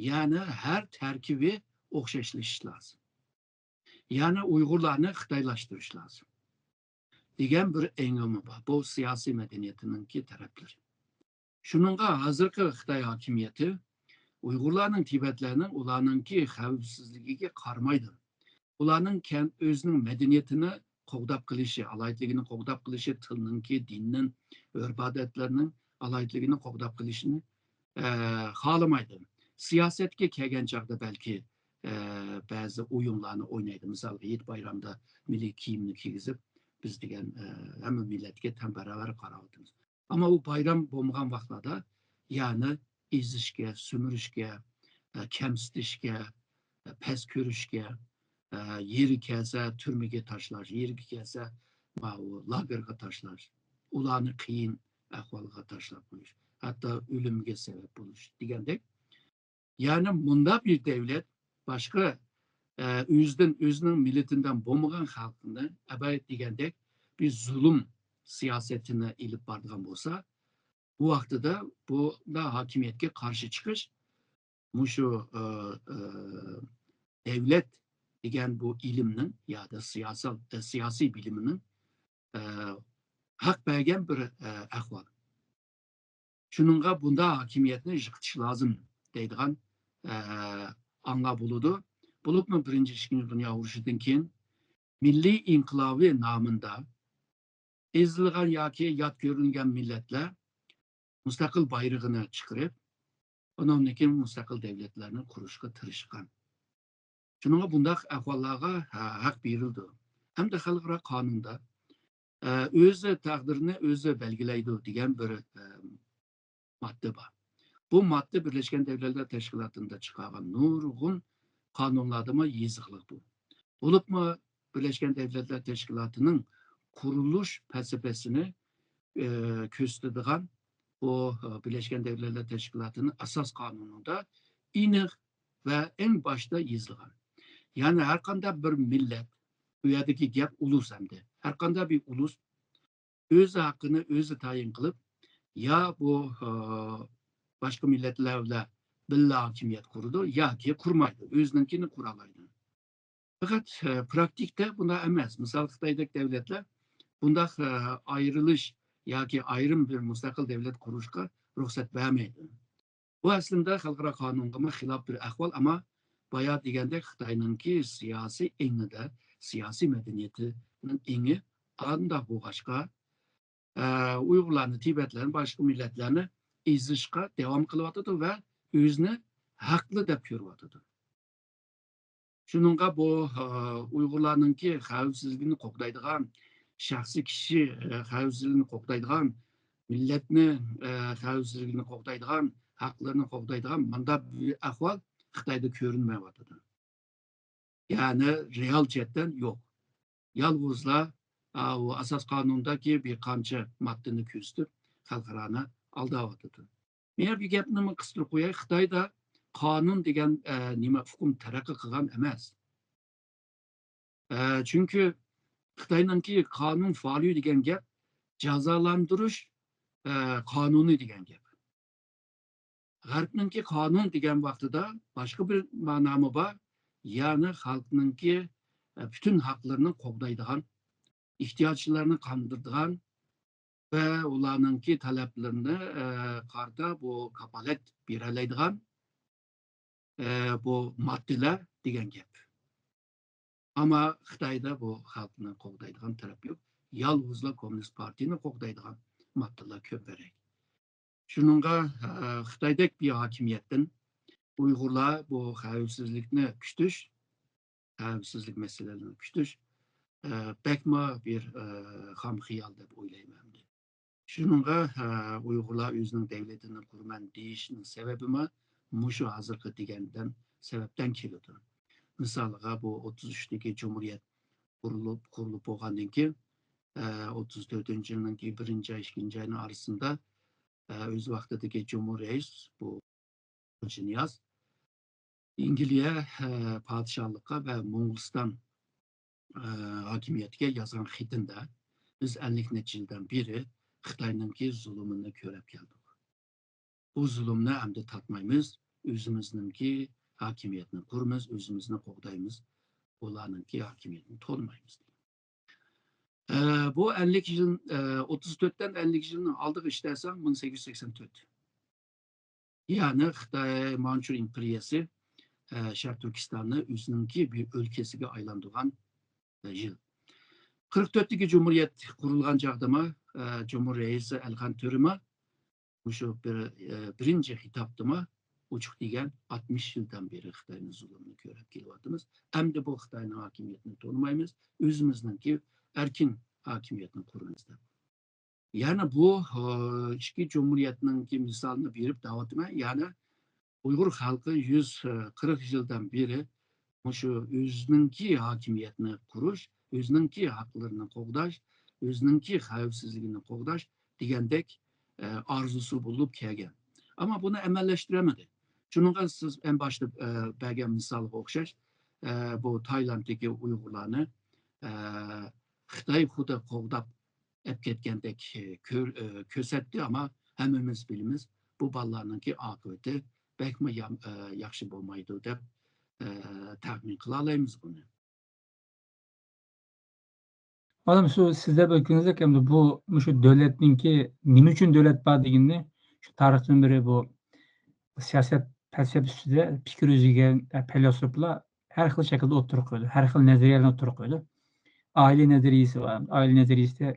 يەنى ھەر تەركىبى ئوخشاشلىشىشى لازىم. يەنى ئۇيغۇرلارنى خىتايلاشتۇرۇش لازىم دېگەن بىر ئېڭىمۇ بار. بۇ سىياسىي مەدەنىيىتىنىڭكى تەرەپلىرى. شۇنىڭغا ھازىرقى خىتاي ھاكىمىيىتى ئۇيغۇرلارنىڭ، تىبەتلەرنىڭ ئۇلارنىڭكى خەۋپسىزلىكىگە قارىمايدۇ. ئۇلارنىڭ كەن-، ئۆزىنىڭ مەدەنىيىتىنى قوغداپ قېلىشى، ئالاھىدىلىكىنى قوغداپ قېلىشى، تىلنىڭكى، دىننىڭ، ئۆرپ-ئادەتلەرنىڭ ئالاھىدىلىكىنى قوغداپ قېلىشىنى، ئە، خالىمايدۇ. سىياسەتكە كەلگەن چاغدا بەلكى، ئە، بەزى ئويۇنلارنى ئوينايدۇ. مىسالغا، ھېيت بايرامدا مىللىي كىيىمنى كىيگۈزۈپ، بىز دېگەن، ئە، ھەممە مىللەتكە تەڭ باراۋەر قاراۋاتىمىز. ئەمما ئۇ بايرام بولمىغان ۋاقىتلاردا يەنى ئېزىشكە، سۈمۈرۈشكە، ئە، كەمسىتىشكە، ئە، پەس كۆرۈشكە، ئە، يېرى كەلسە تۈرمىگە تاشلاش، يېرى كەلسە ماۋۇ لاگېرغا تاشلاش، ئۇلارنى قىيىن ئەھۋالغا تاشلاپ قويۇش، ھەتتا ئۆلۈمگە سەۋەب بولۇش دېگەندەك. يەنى مۇنداق بىر دەۋلەت باشقا، ئە، ئۆزىدىن، ئۆزىنىڭ مىللىتىدىن بولمىغان خەلقنى ئەبەد دېگەندەك بىر زۇلۇم سىياسىتىنى ئېلىپ بارىدىغان بولسا، بۇ ۋاقتىدا بۇنداق ھاكىمىيەتكە قارشى چىقىش مۇشۇ، ئە، ئە، دەۋلەت دېگەن بۇ ئىلىمنىڭ يادا سىياسەت، ئە، سىياسىي بىلىمىنىڭ، ئە، ھەق بەرگەن بىر، ئە، ئەھۋال. شۇنىڭغا بۇنداق ھاكىمىيەتنى يىقىتىش لازىم دەيدىغان، ئە، ئاڭلار بولىدۇ. بولۇپمۇ بىرىنچى، ئىككىنچى دۇنيا ئۇرۇشىدىن كېيىن مىللىي ئىنقىلابى نامىدا ئېزىلغان ياكى يات كۆرۈلگەن مىللەتلەر مۇستەقىل بايرىقىنى چىقىرىپ، ئۇنىڭدىن كېيىن مۇستەقىل دەۋلەتلەرنى قۇرۇشقا تىرىشقان. شۇنىڭغا بۇنداق ئەھۋاللارغا ھە-، ھەق بېرىلىدۇ. ھەمدە خەلقئارا قانۇندا، ئە، ئۆزى تەقدىرىنى ئۆزى بەلگىلەيدۇ دېگەن بىر، ئە، ماددا بار. بۇ ماددا بىرلەشكەن دەۋلەتلەر تەشكىلاتىدا چىقارغان نۇرغۇن قانۇنلاردىمۇ يېزىقلىق بۇ. بولۇپمۇ بىرلەشكەن دەۋلەتلەر تەشكىلاتىنىڭ قۇرۇلۇش پەلسەپىسىنى، ئە، كۆرسىتىدىغان بۇ، ئە، بىرلەشكەن دەۋلەتلەر تەشكىلاتىنىڭ ئاساس قانۇنىدا ئېنىق ۋە ئەڭ باشتا يېزىلغان. يەنى ھەر قانداق بىر مىللەت، بۇ يەردىكى گەپ ئۇلۇس ئەمدى. ھەر قانداق بىر ئۇلۇس ئۆز ھەققىنى ئۆزى تەيىن قىلىپ، يا بۇ، ئە، باشقا مىللەتلەر بىلەن بىللە ھاكىمىيەت قۇرىدۇ ياكى قۇرمايدۇ، ئۆزىنىڭكىنى قۇرالايدۇ. پەقەت، ئە، پراكتىكىدا بۇنداق ئەمەس. مىسال، خىتايدەك دەۋلەتلەر بۇنداق، ئە، ئايرىلىش ياكى ئايرىم بىر مۇستەقىل دەۋلەت قۇرۇشقا رۇخسەت بەرمەيدۇ. بۇ ئەسلىندە خەلقئارا قانۇنغىمۇ خىلاپ بىر ئەھۋال، ئەمما بايا دېگەندەك خىتاينىڭكى سىياسىي ئېڭىدە، سىياسىي مەدەنىيىتىنىڭ ئېڭى ئانداق بولغاچقا، ئە، ئۇيغۇرلارنى، تىبەتلەرنى، باشقا مىللەتلەرنى ئېزىشقا داۋام قىلىۋاتىدۇ ۋە ئۆزىنى ھەقلىق دەپ كۆرۈۋاتىدۇ. شۇنىڭغا بۇ، ئە، ئۇيغۇرلارنىڭكى خەۋپسىزلىكىنى قوغدايدىغان، شەخسىي كىشى، ئە، خەۋپسىزلىكىنى قوغدايدىغان، مىللەتنى، ئە، خەۋپسىزلىكىنى قوغدايدىغان، ھەقلىرىنى قوغدايدىغان مۇنداق بىر ئەھۋال خىتايدا كۆرۈنمەيۋاتىدۇ. يەنى رېئال جەھەتتىن يوق. يالغۇزلا ئا، ئۇ ئاساس قانۇندىكى بىر قانچە ماددىنى كۆرسىتىپ، خەلقئارانى ئالداۋاتىدۇ. مەن بۇ گەپنى قىستۇرۇپ قوياي، خىتايدا قانۇن دېگەن، ئە، نېمە ئۇقۇم تەرەققىي قىلغان ئەمەس. ئە، چۈنكى خىتاينىڭكى قانۇن فاليۇ دېگەن گەپ جازالاندۇرۇش، ئە، قانۇنى دېگەن گەپ. غەربنىڭكى قانۇن دېگەن ۋاقتىدا باشقا بىر مانامۇ بار، يەنى خەلقنىڭكى، ئە، پۈتۈن ھەقلىرىنى قوغدايدىغان، ئېھتىياجلىرىنى قاندۇرىدىغان ۋە ئۇلارنىڭكى تەلەپلىرىنى، ئە، قارىتا بۇ كاپالەت بېرەلەيدىغان، ئە، بۇ ماددىلار دېگەن گەپ. ئەمما خىتايدا بۇ خەلقنى قوغدايدىغان تەرەپ يوق. يالغۇزلا كوممۇنىست پارتىيىنى قوغدايدىغان ماددىلار كۆپرەك. شۇنىڭغا، ئە، خىتايدەك بىر ھاكىمىيەتتىن ئۇيغۇرلار بۇ خەۋپسىزلىكنى كۈتۈش، خەۋپسىزلىك مەسىلىلىرىنى كۈتۈش، ئە، بەكمۇ بىر، ئە، خام خىيال دەپ ئويلايمەن. شۇنىڭغا، ئە، ئۇيغۇرلار ئۆزىنىڭ دەۋلىتىنى قۇرىمەن دېيىشنىڭ سەۋەبىمۇ مۇشۇ ھازىرقى دېگەندىن سەۋەبتىن كېلىدۇ. مىسالىغا، بۇ ئوتتۇز ئۈچتىكى جۇمھۇرىيەت قۇرۇلۇپ، قۇرۇلۇپ بولغاندىن كېيىن، ئە، ئوتتۇز تۆتىنچى يىلنىڭكى بىرىنچى ئاي، ئىككىنچى ئاينىڭ ئارىسىدا، ئە، ئۆز ۋاقتىدىكى جۇمھۇر رەئىس بۇ خواجىنىياز ئەنگلىيە، ئە، پادىشاھلىققا ۋە موڭغۇلىستان، ئە، ھاكىمىيىتىگە يازغان خېتىندە، بىز ئەللىك نەچچە يىلدىن بېرى خىتاينىڭكى زۇلۇمىنى كۆرۈپ كەلدۇق. بۇ زۇلۇمنى ئەمدى تارتمايمىز، ئۆزىمىزنىڭكى ھاكىمىيەتنى قۇرىمىز، ئۆزىمىزنى قوغدايمىز، ئۇلارنىڭكى ھاكىمىيىتىنى تونۇمايمىز. ئە، بۇ ئەللىك يىل، ئە، ئوتتۇز تۆتتىن ئەللىك يىلنىڭ ئالدىغا ئىشلەسەڭ، مىڭ سەككىز يۈز سەكسەن تۆت. يەنى خىتاي مانچۇ ئىمپېرىيەسى، ئە، شەرقىي تۈركىستاننى ئۆزىنىڭكى بىر ئۆلكىسىگە ئايلاندۇرغان، ئە، يىل. قىرىق تۆتتىكى جۇمھۇرىيەت قۇرۇلغان چاغدىمۇ، ئە، جۇمھۇر رەئىسى ئەلخان تۆرىمۇ مۇشۇ بىر، ئە، بىرىنچى خىتابتىمۇ ئوچۇق دېگەن، ئاتمىش يىلدىن بېرى خىتاينىڭ زۇلۇمىنى كۆرۈپ كېلىۋاتىمىز. ئەمدى بۇ خىتاينىڭ ھاكىمىيىتىنى تونۇمايمىز، ئۆزىمىزنىڭكى ئەركىن ھاكىمىيەتنى قۇرىمىز دەپ. يەنى بۇ، ئە، ئىككى جۇمھۇرىيەتنىڭكى مىسالىنى بېرىپ دەۋاتىمەن. يەنى ئۇيغۇر خەلقى يۈز قىرىق يىلدىن بېرى مۇشۇ ئۆزىنىڭكى ھاكىمىيەتنى قۇرۇش، ئۆزىنىڭكى ھەقلىرىنى قوغداش، ئۆزىنىڭكى خەۋپسىزلىكىنى قوغداش دېگەندەك، ئە، ئارزۇسى بولۇپ كەلگەن. ئەمما بۇنى ئەمەلىشتۈرەلمىدى. شۇنىڭغا سىز ئەڭ باشتا، ئە، بەرگەن مىسالغا ئوخشاش، ئە، بۇ تايلاندتىكى ئۇيغۇرلارنى، ئە، خىتاي خۇددى قوغداپ ئەپ كەتكەندەك، ئە، كۆر-، ئە، كۆرسەتتى، ئەمما ھەممىمىز بىلىمىز، بۇ بالىلارنىڭكى ئاقىۋىتى بەكمۇ يام-، ئە، ياخشى بولمايدۇ دەپ، ئە، تەخمىن قىلالايمىز بۇنى. مانا شۇ سىز دەپ ئۆتكىنىڭىزدەك، ئەمدى بۇ، مۇشۇ دۆلەتنىڭكى نېمە ئۈچۈن دۆلەت بار دېگىنىنى شۇ تارىختىن بېرى بۇ سىياسەت پەلسەپە ئۈستىدە پىكىر يۈرگۈزگەن، ئە، پەيلاسوپلار ھەر خىل شەكىلدە ئوتتۇرىغا قويىدۇ، ھەر خىل نەزەرىيەلەرنى ئوتتۇرىغا قويىدۇ. ئائىلە نەزەرىيىسى بار. ئائىلە نەزەرىيىسىدە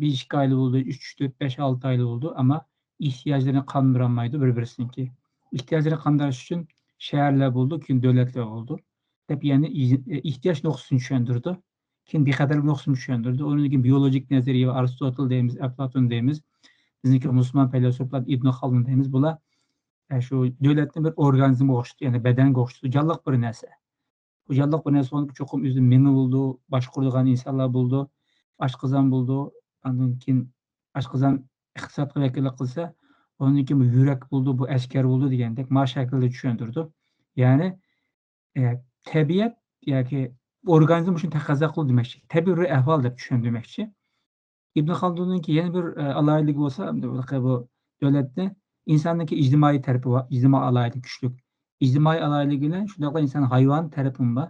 بىر ئىككى ئائىلە بولىدۇ، ئۈچ، تۆت، بەش، ئالتە ئائىلە بولىدۇ، ئەمما ئېھتىياجلىرىنى قاندۇرالمايدۇ بىر-، بىرسىنىڭكى. ئېھتىياجلىرىنى قاندۇرۇش ئۈچۈن شەھەرلەر بولىدۇ، كېيىن دۆلەتلەر بولىدۇ دەپ، يەنى ئېھتىياج نۇقتىسىنى چۈشەندۈرىدۇ. كېيىن بىخەتەرلىك نۇقتىسىنى چۈشەندۈرىدۇ. ئۇنىڭدىن كېيىن بىيولوگىك نەزەرىيە، ئارستوتل دەيمىز، ئەپلاتون دەيمىز. بىزنىڭكى مۇسۇلمان پەيلاسوپلار ئىبن خالدۇن دەيمىز. بۇلار، ئە، شۇ دۆلەتنى بىر ئورگانىزمغا ئوخشىتىدۇ، يەنى بەدەنگە ئوخشىتىدۇ، جانلىق بىر نەرسە. بۇ جانلىق بىر نەرسە بولغاندىكىن چوقۇم ئۆزىدە مېڭە بولىدۇ، باشقۇرىدىغان ئىنسانلار بولىدۇ، ئاشقازان بولىدۇ. ئاندىن كېيىن ئاشقازان ئىقتىسادقا ۋەكىللىك قىلسا، ئۇنىڭدىن كېيىن بۇ يۈرەك بولىدۇ، بۇ ئەسكەر بولىدۇ دېگەندەك ما شەكىلدە چۈشەندۈرىدۇ. يەنى، ئە، تەبىئەت ياكى ئورگانىزم شۇنى تەقەززا قىلىدۇ دېمەكچى. تەبىئىي بىر ئەھۋال دەپ چۈشەندۈرمەكچى. ئىبن خالدۇننىڭكى يەنە بىر، ئە، ئالاھىدىلىكى بولسا، بۇ دۆلەتنى ئىنساننىڭكى ئىجتىمائىي تەرىپى بار، ئىجتىمائىي ئالاھىدىلىك كۈچلۈك. ئىجتىمائىي ئالاھىدىلىكى بىلەن شۇنداقلا ئىنسان ھايۋان تەرىپىمۇ بار.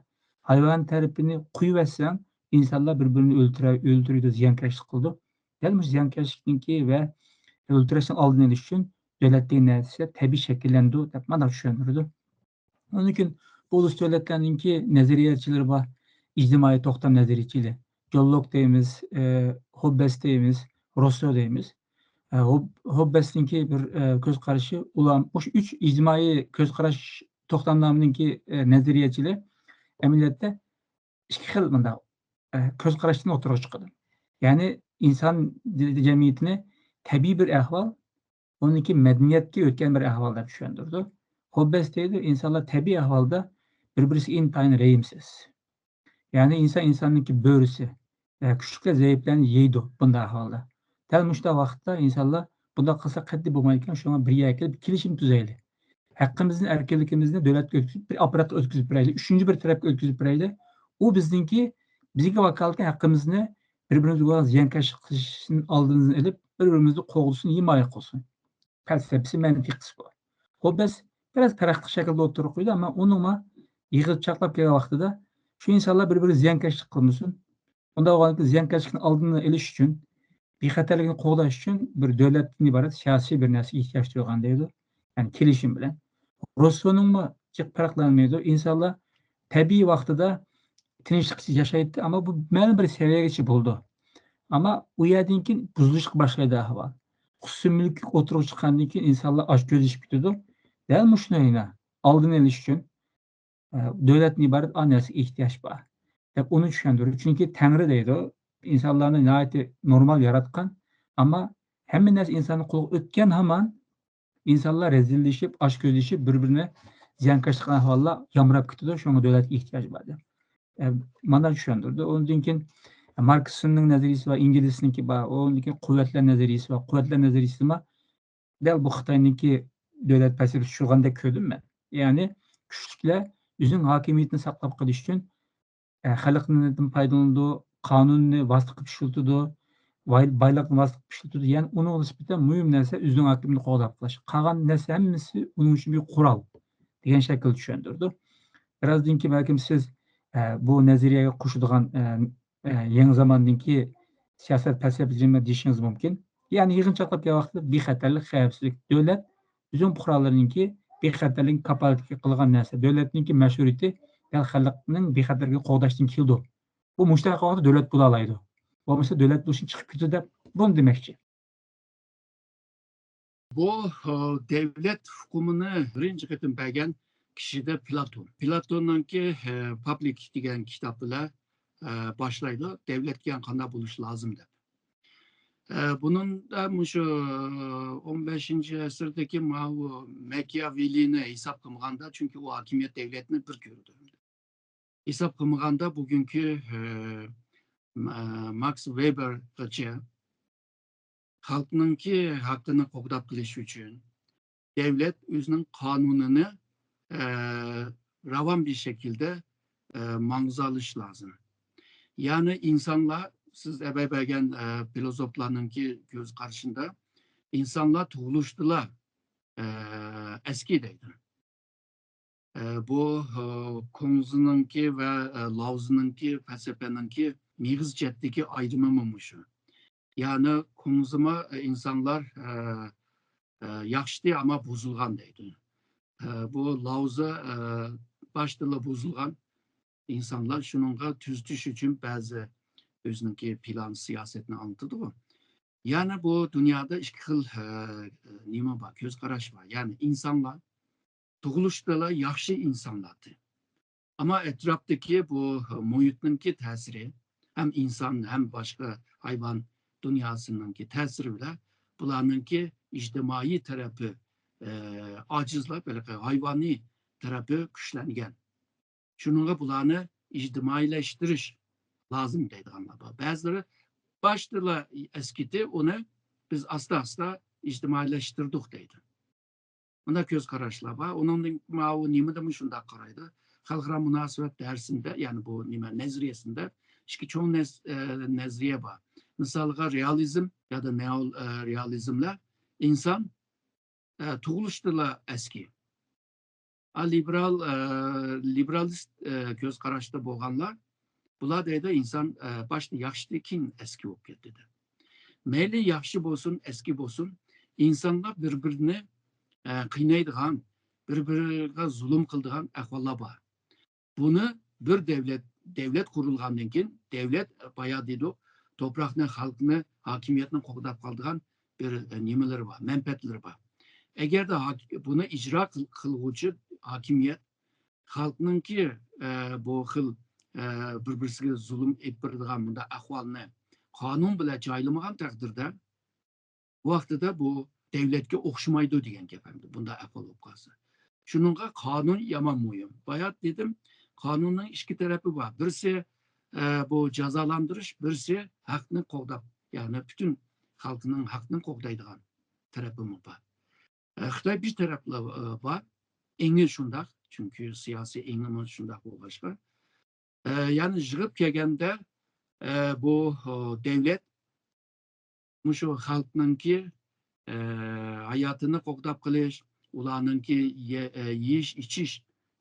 ھايۋان تەرىپىنى قويۇۋەتسەڭ، ئىنسانلار بىر-بىرىنى ئۆلتۈرە-، ئۆلتۈرىدۇ، زىيانكەشلىك قىلىدۇ. دەل مۇشۇ زىيانكەشلىكنىڭكى ۋە ئۆلتۈرۈشنىڭ ئالدىنى ئېلىش ئۈچۈن دۆلەت دېگەن نەرسە تەبىئىي شەكىللىنىدۇ دەپ مانا شۇنداق چۈشەندۈرىدۇ. ئاندىن كېيىن بۇ ئۇلۇس دۆلەتلەرنىڭكى نەزەرىيەچىلىرى بار. ئىجتىمائىي توختام نەزەرىيەچىلىرى. جون لوك دەيمىز، ئە، ھوببەس دەيمىز، روسسو دەيمىز. ئە، ھوب-، ھوببەسنىڭكى بىر، ئە، كۆز قارىشى، ئۇلار مۇشۇ ئۈچ ئىجتىمائىي كۆز قاراش توختامنامىنىڭكى، ئە، نەزەرىيەچىلىرى ئەمەلىيەتتە ئىككى خىل مۇنداق، ئە، كۆز قاراشتىن ئوتتۇرىغا چىقىدۇ. يەنى ئىنسان ج-، جەمئىيىتىنى تەبىئىي بىر ئەھۋال، ئۇنىڭكى مەدەنىيەتكە ئۆتكەن بىر ئەھۋال دەپ چۈشەندۈرىدۇ. ھوببەس دەيدۇ، ئىنسانلار تەبىئىي ئەھۋالدا بىر-، بىرسىگە ئىنتايىن رەھىمسىز. يەنى ئىنسان ئىنساننىڭكى بۆرىسى، ئە، كۈچلۈكلەر زەئىپلەرنى يەيدۇ بۇنداق ئەھۋالدا. دەل مۇشۇنداق ۋاقىتتا ئىنسانلار بۇنداق قىلسا قەتئىي بولمايدىكەن، شۇڭا بىر يەرگە كېلىپ كېلىشىم تۈزەيلى. ھەققىمىزنى، ئەركىنلىكىمىزنى دۆلەتكە ئۆتكۈزۈپ، بىر ئاپپاراتقا ئۆتكۈزۈپ بېرەيلى، ئۈچىنچى بىر تەرەپكە ئۆتكۈزۈپ بېرەيلى. ئۇ بىزنىڭكى، بىزگە ۋاكالىتەن ھەققىمىزنى، بىر-بىرىمىزگە بولغان زىيانكەشلىك قىلىشتىن ئالدىمىزنى ئېلىپ، بىر-بىرىمىزنى قوغدىسۇن، ھىمايە قىلسۇن. پەلسەپىسى، مەنتىقىسى بۇ. خۇببەس بىراز پەرقلىق شەكىلدە ئوتتۇرىغا قويدى، ئەمما ئۇنىڭمۇ يىغىپ چاقلاپ كەلگەن ۋاقتىدا شۇ ئىنسانلار بىر-بىرىگە زىيانكەشلىك قىلمىسۇن. ئۇنداق بولغاندىكىن زىيانكەشلىكنىڭ ئالدىنى ئېلىش ئۈچۈن، بىخەتەرلىكنى قوغداش ئۈچۈن بىر دۆلەتتىن ئىبارەت سىياسىي بىر نەرسىگە ئېھتىياج تۇيغان دەيدۇ. يەنى كېلىشىم بىلەن. روسسونىڭمۇ جىق پەرقلەنمەيدۇ. ئىنسانلار تەبىئىي ۋاقتىدا تىنچلىق ئىچىدە ياشايتتى، ئەمما بۇ مەلۇم بىر سەۋىيەگىچە بولىدۇ. ئەمما ئۇ يەردىن كېيىن بۇزۇلۇشقا باشلايدۇ ئەھۋال. خۇسۇسىي مۈلۈك ئوتتۇرىغا چىققاندىن كېيىن ئىنسانلار ئاچ كۆزلىشىپ كېتىدۇ. دەل مۇشۇنى يەنە ئالدىنى ئېلىش ئۈچۈن، ئە، دۆلەتتىن ئىبارەت ئا نەرسىگە ئېھتىياج بار، دەپ ئۇنى چۈشەندۈرىدۇ. چۈنكى تەڭرى دەيدۇ، ئىنسانلارنى ناھايىتى نورمال ياراتقان، ئەمما ھەممە نەرسە ئىنساننىڭ قولىغا ئۆتكەن ھامان ئىنسانلار رەزىللىشىپ، ئاچ كۆزلىشىپ، بىر-بىرىنى زىيانكەشلىك قىلغان ئەھۋاللار يامراپ كېتىدۇ، شۇڭا دۆلەتكە ئېھتىياج بار دەپ. ئە، مانا چۈشەندۈردى. ئۇندىن كېيىن ماركسىزمنىڭ نەزەرىيىسى بار، ئېنگېلسنىڭكى بار، ئۇندىن كېيىن قۇۋۋەتلەر نەزەرىيىسى بار. قۇۋۋەتلەر نەزەرىيىسىدىمۇ دەل بۇ خىتاينىڭكى دۆلەت پەلسەپىسى چۈشۈرگەندەك كۆردۈم مەن. يەنى كۈچلۈكلەر ئۆزىنىڭ ھاكىمىيىتىنى ساقلاپ قېلىش ئۈچۈن، ئە، خەلقنىڭ پايدىلىنىدۇ، قانۇننى ۋاسىتە قىلىپ ئىشلىتىدۇ، باي-، بايلىقنى ۋاسىتە قىلىپ ئىشلىتىدۇ. يەنى ئۇنىڭغا نىسبەتەن مۇھىم نەرسە ئۆزىنىڭ ھاكىمىيىتىنى قوغداپ قېلىش. قالغان نەرسە ھەممىسى ئۇنىڭ ئۈچۈن بىر قورال دېگەن شەكىلدە چۈشەندۈرىدۇ. بىرازدىن كېيىن بەلكىم سىز، ئە، بۇ نەزەرىيەگە قوشىدىغان، ئە، ئە، يېڭى زاماندىكى سىياسەت پەلسەپىسىنى دېيىشىڭىز مۇمكىن. يەنى يىغىن چاقلاپ كەلگەن ۋاقىتتا بىخەتەرلىك، خەۋپسىزلىك، دۆلەت ئۆزىنىڭ پۇقرالىرىنىڭكى بىخەتەرلىكىنى كاپالەتكە قىلغان نەرسە. دۆلەتنىڭكى مەشھۇرىيىتى دەل خەلقنىڭ بىخەتەرلىكىنى قوغداشتىن كېلىدۇ. بۇ مۇشۇنداق ۋاقىتتا دۆلەت بولالايدۇ. بولمىسا دۆلەت بولۇشتىن چىقىپ كېتىدۇ دەپ بۇنى دېمەكچى. بۇ، ئە، دەۋلەت ھوقۇمىنى بىرىنچى قېتىم بەرگەن كىشى دە پلاتون. پلاتوننىڭكى، ئە، پابلىك دېگەن كىتاب بىلەن، ئە، باشلايدۇ. دەۋلەت دېگەن قانداق بولۇشى لازىم دەپ. ئە، بۇنىڭدا مۇشۇ ئون بەشىنچى ئەسىردىكى ماۋۇ ماكىياۋېللىنى ھېساب قىلمىغاندا، چۈنكى ئۇ ھاكىمىيەت دەۋلەتنى بىر كۆرىدۇ. ھېساب قىلمىغاندا بۇگۈنكى، ئە، ماكس ۋېبېرغىچە خەلقنىڭكى ھەققىنى قوغداپ قېلىش ئۈچۈن دەۋلەت ئۆزىنىڭ قانۇنىنى، ئە، راۋان بىر شەكىلدە، ئە، ماڭغۇزالىشى لازىم. يەنى ئىنسانلار، سىز ئەۋەل بەرگەن، ئە، فىلوزوفلارنىڭكى كۆز قارىشىندا ئىنسانلار تۇغۇلۇشتىلا، ئە، ئەسكى دەيدۇ. ئە، بۇ، ئە، كۇڭزىنىڭكى ۋە، ئە، لاۋزىنىڭكى پەلسەپىنىڭكى مېغىز جەھەتتىكى ئايرىمىمۇ مۇشۇ. يەنى كۇڭزىمۇ، ئە، ئىنسانلار، ئە، ئە، ياخشىتى، ئەمما بۇزۇلغان دەيدۇ. ئە، بۇ لاۋزى، ئە، باشتىلا بۇزۇلغان ئىنسانلار، شۇنىڭغا تۈزىتىش ئۈچۈن بەزى ئۆزىنىڭكى پىلان، سىياسەتنى ئاڭلىتىدىغۇ. يەنى بۇ دۇنيادا ئىككى خىل، ئە، نېمە بار، كۆز قاراش بار. يەنى ئىنسانلار تۇغۇلۇشتىلا ياخشى ئىنسانلاردى. ئەمما ئەتراپتىكى بۇ مۇھىتنىڭكى تەسىرى، ھەم ئىنسان، ھەم باشقا ھايۋان دۇنياسىنىڭكى تەسىرى بىلەن بۇلارنىڭكى ئىجتىمائىي تەرەپى، ئە، ئاجىزلاپ، ھېلىقى ھايۋانىي تەرەپى كۈچلەنگەن. شۇنىڭغا بۇلارنى ئىجتىمائىيلەشتۈرۈش لازىم دەيدىغانلار بار. بەزىلىرى باشتىلا ئەسكىتى، ئۇنى بىز ئاستا-ئاستا ئىجتىمائىيلەشتۈردۇق دەيدۇ. مۇنداق كۆز قاراشلار بار. ئۇنىڭدىن ماۋۇ نېمىدىمۇ شۇنداق قارايدۇ. خەلقئارا مۇناسىۋەت دەرسىندە، يەنى بۇ نېمە، نەزەرىيەسىندە ئىككى چوڭ نەز-، ئە، نەزەرىيە بار. مىسالغا، رېئالىزم يادا نېئو-، ئە، رېئالىزملار ئىنسان، ئە، تۇغۇلۇشتىلا ئەسكى. ئا، لىبېرال، ئە، لىبېرالىست، ئە، كۆز قاراشتا بولغانلار، بۇلار دەيدۇ، ئىنسان، ئە، باشتا ياخشىدى، كېيىن ئەسكى بولۇپ كەتتى دەپ. مەيلى ياخشى بولسۇن، ئەسكى بولسۇن، ئىنسانلار بىر-بىرىنى، ئە، قىينايدىغان، بىر-بىرىگە زۇلۇم قىلىدىغان ئەھۋاللار بار. بۇنى بىر دەۋلەت، دەۋلەت قۇرۇلغاندىن كېيىن، دەۋلەت، بايا دېدۇق، توپراقنى، خەلقنى، ھاكىمىيەتنى قوغداپ قالىدىغان بىر، ئە، نېمىلىرى بار، مەنپەئەتلىرى بار. ئەگەردە ھاك-، بۇنى ئىجرا قىل-، قىلغۇچى ھاكىمىيەت خەلقنىڭكى، ئە، بۇ خىل، ئە، بىر-بىرسىگە زۇلۇم ئېلىپ بېرىدىغان بۇنداق ئەھۋالنى قانۇن بىلەن جايلىمىغان تەقدىردە، بۇ ۋاقتىدا بۇ دەۋلەتكە ئوخشىمايدۇ دېگەن گەپ ئەمدى، بۇنداق ئەھۋال بولۇپ قالسا. شۇنىڭغا قانۇن يامان مۇھىم. بايا دېدىم، قانۇننىڭ ئىككى تەرىپى بار. بىرسى، ئە، بۇ جازالاندۇرۇش، بىرسى ھەقنى قوغداپ، يەنى پۈتۈن خەلقنىڭ ھەقنى قوغدايدىغان تەرىپىمۇ بار. ئە، خىتاي بىر تەرەپلا، ئە، بار، ئېڭى شۇنداق، چۈنكى سىياسىي ئېڭىمۇ شۇنداق بولغاچقا. ئە، يەنى يىغىپ كەلگەندە، ئە، بۇ، ئۇ، دەۋلەت مۇشۇ خەلقنىڭكى، ئە، ھاياتىنى قوغداپ قېلىش، ئۇلارنىڭكى يە-، ئە، يېيىش، ئىچىش،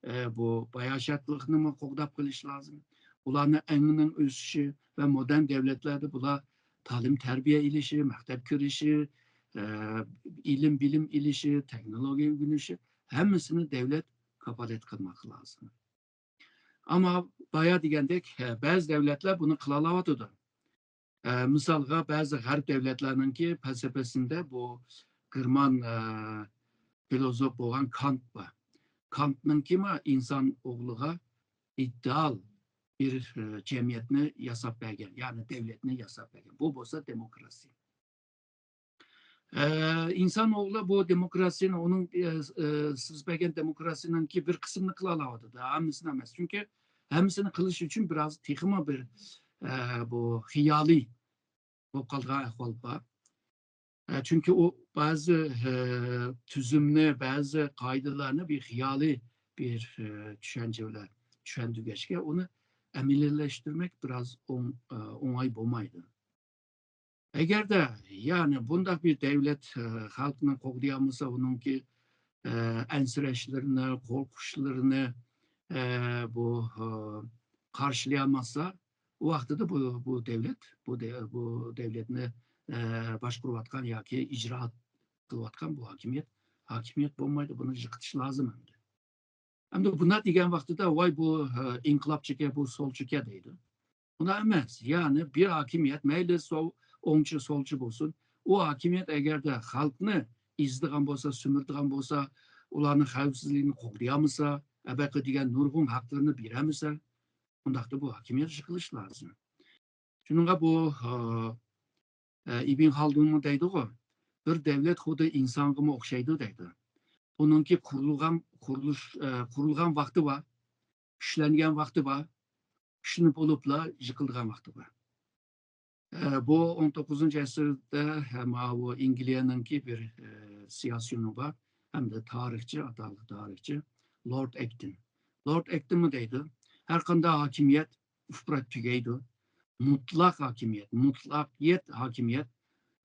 ئە، بۇ باياشاتلىقنىمۇ قوغداپ قېلىش لازىم. ئۇلارنىڭ ئېڭىنىڭ ئۆسۈشى ۋە مودېرن دەۋلەتلەردە بۇلار تالىم تەربىيە ئېلىشى، مەكتەپ كىرىشى، ئە، ئىلىم بىلىم ئېلىشى، تېخنولوگىيە ئۆگىنىشى، ھەممىسىنى دەۋلەت كاپالەت قىلماقى لازىم. ئەمما بايا دېگەندەك، ھە، بەزى دەۋلەتلەر بۇنى قىلالاۋاتىدۇ. ئە، مىسالغا، بەزى غەرب دەۋلەتلەرنىڭكى پەلسەپىسىندە بۇ گېرمان، ئە، فىلوزوف بولغان كانت بار. كانتنىڭكىمۇ ئىنسان ئوغلىغا ئىدېئال بىر، ئە، جەمئىيەتنى ياساپ بەرگەن، يەنى دەۋلەتنى ياساپ بەرگەن. بۇ بولسا دېموكراتىيە. ئە، ئىنسان ئوغلى بۇ دېموكراتىيىنى، ئۇنىڭ، ئە، ئە، سىز بەرگەن دېموكراتىيىنىڭكى بىر قىسمىنى قىلالاۋاتىدۇ، ھەممىسىنى ئەمەس. چۈنكى ھەممىسىنى قىلىش ئۈچۈن بىراز تېخىمۇ بىر، ئە، بۇ خىيالىي بولۇپ قالىدىغان ئەھۋال بار. ئە، چۈنكى ئۇ بەزى، ئە، تۈزۈمنى، بەزى قائىدىلەرنى بىر خىيالىي بىر، ئە، چۈشەنچە بىلەن چۈشەندۈرگەچكە، ئۇنى ئەمەلىيلەشتۈرمەك بىراز ئوڭ-، ئە، ئوڭاي بولمايدۇ. ئەگەردە، يەنى بۇنداق بىر دەۋلەت، ئە، خەلقنى قوغدىيالمىسا، ئۇنىڭكى، ئە، ئەنسىرەشلىرىنى، قورقۇشلىرىنى، ئە، بۇ، ئە، قارشىلىيالماسا، ئۇ ۋاقتىدا بۇ، بۇ دەۋلەت، بۇ دە-، بۇ دەۋلەتنى، ئە، باشقۇرۇۋاتقان ياكى ئىجرائات قىلىۋاتقان بۇ ھاكىمىيەت، ھاكىمىيەت بولمايدۇ، بۇنى يىقىتىش لازىم ئەمدى. ئەمدى بۇنداق دېگەن ۋاقتىدا، ۋاي، بۇ، ئە، ئىنقىلابچىكەن، بۇ سولچىكەن دەيدۇ. ئۇنداق ئەمەس. يەنى بىر ھاكىمىيەت، مەيلى سول، ئوڭچى، سولچى بولسۇن، ئۇ ھاكىمىيەت ئەگەردە خەلقنى ئېزىدىغان بولسا، سۈمۈرىدىغان بولسا، ئۇلارنىڭ خەۋپسىزلىكىنى قوغدىيالمىسا، ئەبەقى دېگەن نۇرغۇن ھەقلىرىنى بېرەلمىسە، ئۇنداقتا بۇ ھاكىمىيەت يىقىلىشى لازىم. شۇنىڭغا بۇ، ئە، ئىبن خالدۇنمۇ دەيدىغۇ، بىر دەۋلەت خۇددى ئىنسانغىمۇ ئوخشايدۇ دەيدۇ. ئۇنىڭكى قۇرۇلغان، قۇرۇلۇش، ئە، قۇرۇلغان ۋاقتى بار، كۈچلەنگەن ۋاقتى بار، كۈچلۈك بولۇپلا يىقىلىدىغان ۋاقتى بار. ئە، بۇ ئون توققۇزىنچى ئەسىردە، ئە، ماۋۇ ئەنگلىيەنىڭكى بىر، ئە، سىياسىيونى بار، ھەمدە تارىخچى، ئاتاقلىق تارىخچى لورد ئەكتىن. لورد ئەكتىنمۇ دەيدۇ، ھەر قانداق ھاكىمىيەت ئۇپراپ تۈگەيدۇ. مۇتلەق ھاكىمىيەت، مۇتلەقىيەت ھاكىمىيەت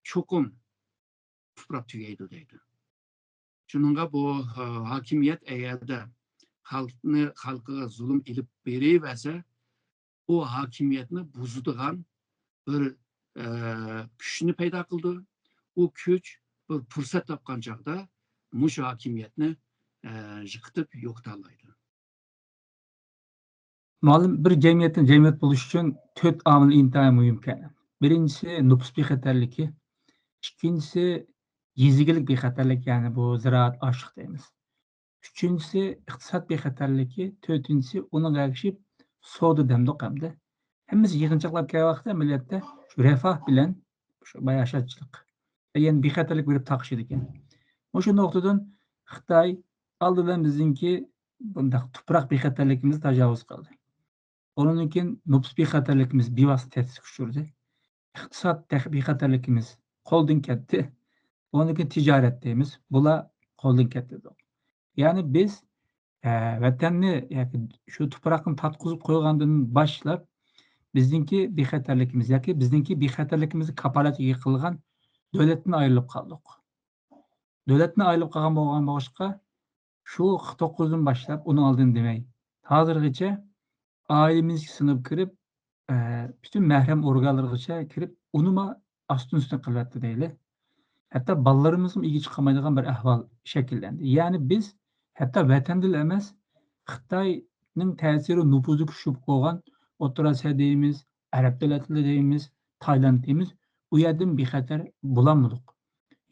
چوقۇم ئۇپراپ تۈگەيدۇ دەيدۇ. شۇنىڭغا بۇ، ھا-، ھاكىمىيەت ئەگەردە خەلقنى، خەلقىگە زۇلۇم ئېلىپ بېرىۋەرسە، ئۇ ھاكىمىيەتنى بۇزىدىغان بىر، ئە، كۈچنى پەيدا قىلىدۇ. ئۇ كۈچ بىر پۇرسەت تاپقان چاغدا مۇشۇ ھاكىمىيەتنى، ئە، يىقىتىپ يوقىتالايدۇ. مۇئەللىم، بىر جەمئىيەتنىڭ جەمئىيەت بولۇشى ئۈچۈن تۆت ئامىل ئىنتايىن مۇھىمكەن. بىرىنچىسى نوپۇس بىخەتەرلىكى، ئىككىنچىسى يېزا ئىگىلىك بىخەتەرلىكى، يەنى بۇ زىرائەت، ئاشلىق دەيمىز. ئۈچىنچىسى ئىقتىساد بىخەتەرلىكى، تۆتىنچىسى ئۇنىڭغا ئەگىشىپ سودا دەمدۇق ئەمدى. ھەممىسى يىغىنچاقلاپ كەلگەن ۋاقىتتا ئەمەلىيەتتە شۇ رەفاھ بىلەن شۇ باياشاتچىلىق، يەنى بىخەتەرلىك بېرىپ تاقىشىدىكەن. مۇشۇ نۇقتىدىن خىتاي ئالدى بىلەن بىزنىڭكى بۇنداق تۇپراق بىخەتەرلىكىمىزنى تاجاۋۇز قىلدى. ئۇنىڭدىن كېيىن نوپۇس بىخەتەرلىكىمىز بىۋاسىتە تەھدىتكە ئۇچرىدى. ئىقتىساد تەخ-، بىخەتەرلىكىمىز قولدىن كەتتى. ئۇنىڭدىن كېيىن تىجارەت دەيمىز. بۇلار قولدىن كەتتى. يەنى بىز، ئە، ۋەتەننى ياكى شۇ تۇپراقنى تارتقۇزۇپ قويغاندىن باشلاپ، بىزنىڭكى بىخەتەرلىكىمىز ياكى بىزنىڭكى بىخەتەرلىكىمىزنى كاپالەتكە قىلغان دۆلەتتىن ئايرىلىپ قالدۇق. دۆلەتتىن ئايرىلىپ قالغان بولغان بولغاچقا، شۇ قىرىق توققۇزدىن باشلاپ، ئۇنىڭ ئالدىنى دېمەي، ھازىرغىچە ئائىلىمىزگە سىڭىپ كىرىپ، ئە، پۈتۈن مەھرەم ئورگانلىرىغىچە كىرىپ، ئۇنىمۇ ئاستىن ئۈستۈن قىلىۋەتتى دەيلى. ھەتتا بالىلىرىمىزمۇ ئىگە چىقالمايدىغان بىر ئەھۋال شەكىللەندى. يەنى بىز ھەتتا ۋەتەندىلا ئەمەس، خىتاينىڭ تەسىرى، نوپۇزى كۈچلۈك بولغان ئوتتۇرا ئاسىيا دەيمىز، ئەرەب دۆلەتلىرى دەيمىز، تايلاند دەيمىز، ئۇ يەردىن بىخەتەر بولالمىدۇق.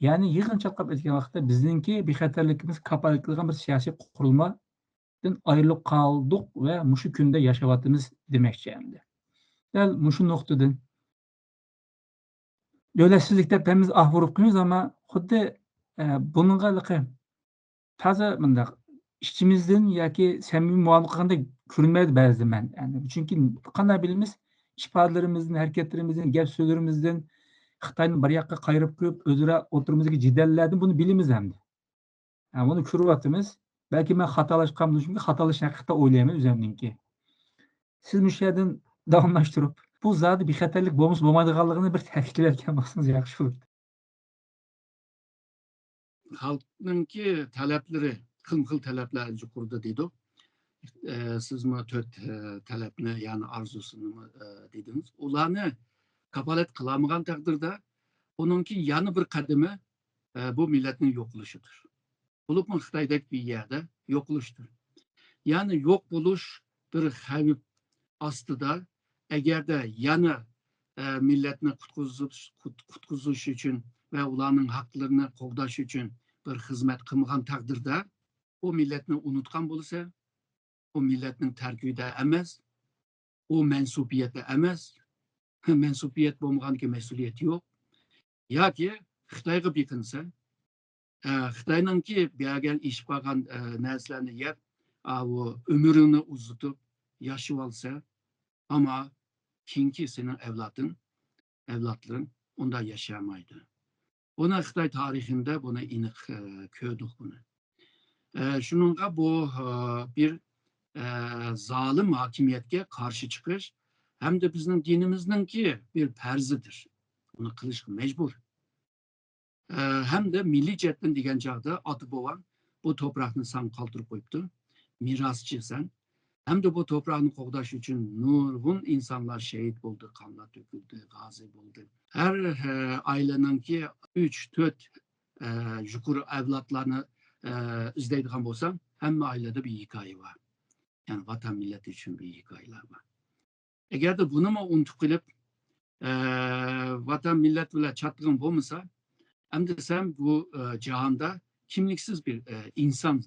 يەنى يىغىنچاقلاپ ئېيتقان ۋاقىتتا بىزنىڭكى بىخەتەرلىكىمىز كاپالەت قىلىدىغان بىر سىياسىي قۇرۇلمادىن ئايرىلىپ قالدۇق ۋە مۇشۇ كۈندە ياشاۋاتىمىز دېمەكچى ئەمدى. دەل مۇشۇ نۇقتىدىن دۆلەتسىزلىك دەپ ھەممىمىز ئاھ ئۇرۇپ قويىمىز، ئەمما خۇددى، ئە، بۇنىڭغا ھېلىقى تازا مۇنداق ئىچىمىزدىن ياكى سەمىمىي مۇئامىلە قىلغاندەك كۆرۈنمەيدۇ بەزىدە مەن. يەنى چۈنكى قانداق بىلىمىز، ئىپادىلىرىمىزدىن، ھەرىكەتلىرىمىزدىن، گەپ سۆزلىرىمىزدىن، خىتاينى بىر ياققا قايرىپ قويۇپ، ئۆزئارا ئوتتۇرىمىزدىكى جېدەللەردىن بۇنى بىلىمىز ئەمدى. ھە، بۇنى كۆرۈۋاتىمىز. بەلكى مەن خاتالاشقان بولۇشۇم مۇمكىن، خاتالاشنى ھەقىقەتەن ئويلايمەن ئۆزۈمنىڭكى. سىز مۇشۇ يەردىن داۋاملاشتۇرۇپ، بۇ زادى بىخەتەرلىك بولمىسا بولمايدىغانلىقىنى بىر تەكىتلەۋەتكەن بولسىڭىز ياخشى بولىدۇ. خەلقنىڭكى تەلەپلىرى، خىلمۇ خىل تەلەپلەر يۇقىرىدا دېدۇق. ئە، سىزمۇ تۆت، ئە، تەلەپنى، يەنى ئارزۇسىنىمۇ، ئە، دېدىڭىز. ئۇلارنى كاپالەت قىلالمىغان تەقدىردە، ئۇنىڭكى يەنە بىر قەدىمى، ئە، بۇ مىللەتنىڭ يوقىلىشىدۇر. بولۇپمۇ خىتايدەك بىر يەردە يوقىلىشتۇر. يەنى يوق بولۇش بىر خەۋپ ئاستىدا، ئەگەردە يەنە، ئە، مىللەتنى قۇتقۇزۇش، قۇت-، قۇتقۇزۇش ئۈچۈن ۋە ئۇلارنىڭ ھەقلىرىنى قوغداش ئۈچۈن بىر خىزمەت قىلمىغان تەقدىردە، ئۇ مىللەتنى ئۇنتقان بولسا، ئۇ مىللەتنىڭ تەركىبىدە ئەمەس، ئۇ مەنسۇپىيەتتە ئەمەس، مەنسۇپىيەت بولمىغاندىكىن مەسئۇلىيەت يوق. ياكى خىتايغا بېقىنسا، ئە، خىتاينىڭكى بەرگەن ئېشىپ قالغان، ئە، نەرسىلەرنى يەپ، ئاۋۇ ئۆمرۈڭنى ئۇزىتىپ ياشىۋالسا، ئەمما كېيىنكى سېنىڭ ئەۋلادىڭ، ئەۋلادلىرىڭ ئۇنداق ياشىيالمايدۇ. بۇنى خىتاي تارىخىندا بۇنى ئېنىق، ئە، كۆردۇق بۇنى. ئە، شۇنىڭغا بۇ، ئە، بىر، ئە، زالىم ھاكىمىيەتكە قارشى چىقىش ھەمدە بىزنىڭ دىنىمىزنىڭكى بىر پەرزىدۇر. ئۇنى قىلىشقا مەجبۇر. ئە، ھەمدە مىللىي جەھەتتىن دېگەن چاغدا ئاتا-بوۋاڭ بۇ توپراقنى ساڭا قالدۇرۇپ قويۇپتۇ. مىراسچى سەن. ھەمدە بۇ توپراقنى قوغداش ئۈچۈن نۇرغۇن ئىنسانلار شېھىت بولدى، قانلار تۆكۈلدى، غازى بولدى. ھەر، ئە، ئائىلىنىڭكى ئۈچ، تۆت، ئە، يۇقىرى ئەۋلادلارنى، ئە، ئىزدەيدىغان بولساڭ، ھەممە ئائىلىدە بىر ھېكايە بار. يەنى ۋاتان مىللەت ئۈچۈن بىر ھېكايىلەر بار. ئەگەردە بۇنىمۇ ئۇنتۇپ قېلىپ، ئە، ۋاتان مىللەت بىلەن چاتىقىڭ بولمىسا، ئەمدى سەن بۇ، ئە، جاھاندا كىملىكسىز بىر، ئە، ئىنسان.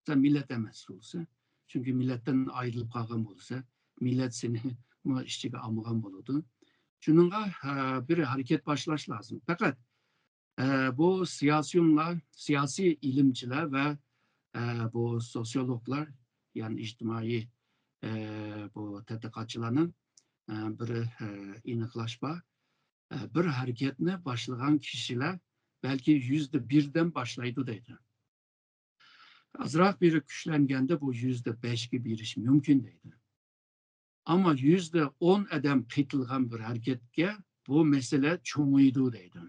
سەن مىللەت ئەمەس بولسا، چۈنكى مىللەتتىن ئايرىلىپ قالغان بولسا، مىللەت سېنى ئىچىگە ئالمىغان بولىدۇ. شۇنىڭغا، ئە، بىر ھەرىكەت باشلاش لازىم. پەقەت ئە، بۇ سىياسىيونلار، سىياسىي ئىلىمچىلەر ۋە، ئە، بۇ سوسىيولوگلار، يەنى ئىجتىمائىي، ئە، بۇ تەتقىقاتچىلارنىڭ، ئە، بىر، ئە، ئېنىقلاش بار. ئە، بىر ھەرىكەتنى باشلىغان كىشىلەر بەلكى يۈزدە بىردىن باشلايدۇ دەيدۇ. ئازراق بىرى كۈچلەنگەندە بۇ يۈزدە بەشكە بېرىشى مۇمكىن دەيدۇ. ئەمما يۈزدە ئون ئادەم قېتىلغان بىر ھەرىكەتكە بۇ مەسىلە چوڭىيىدۇ دەيدۇ.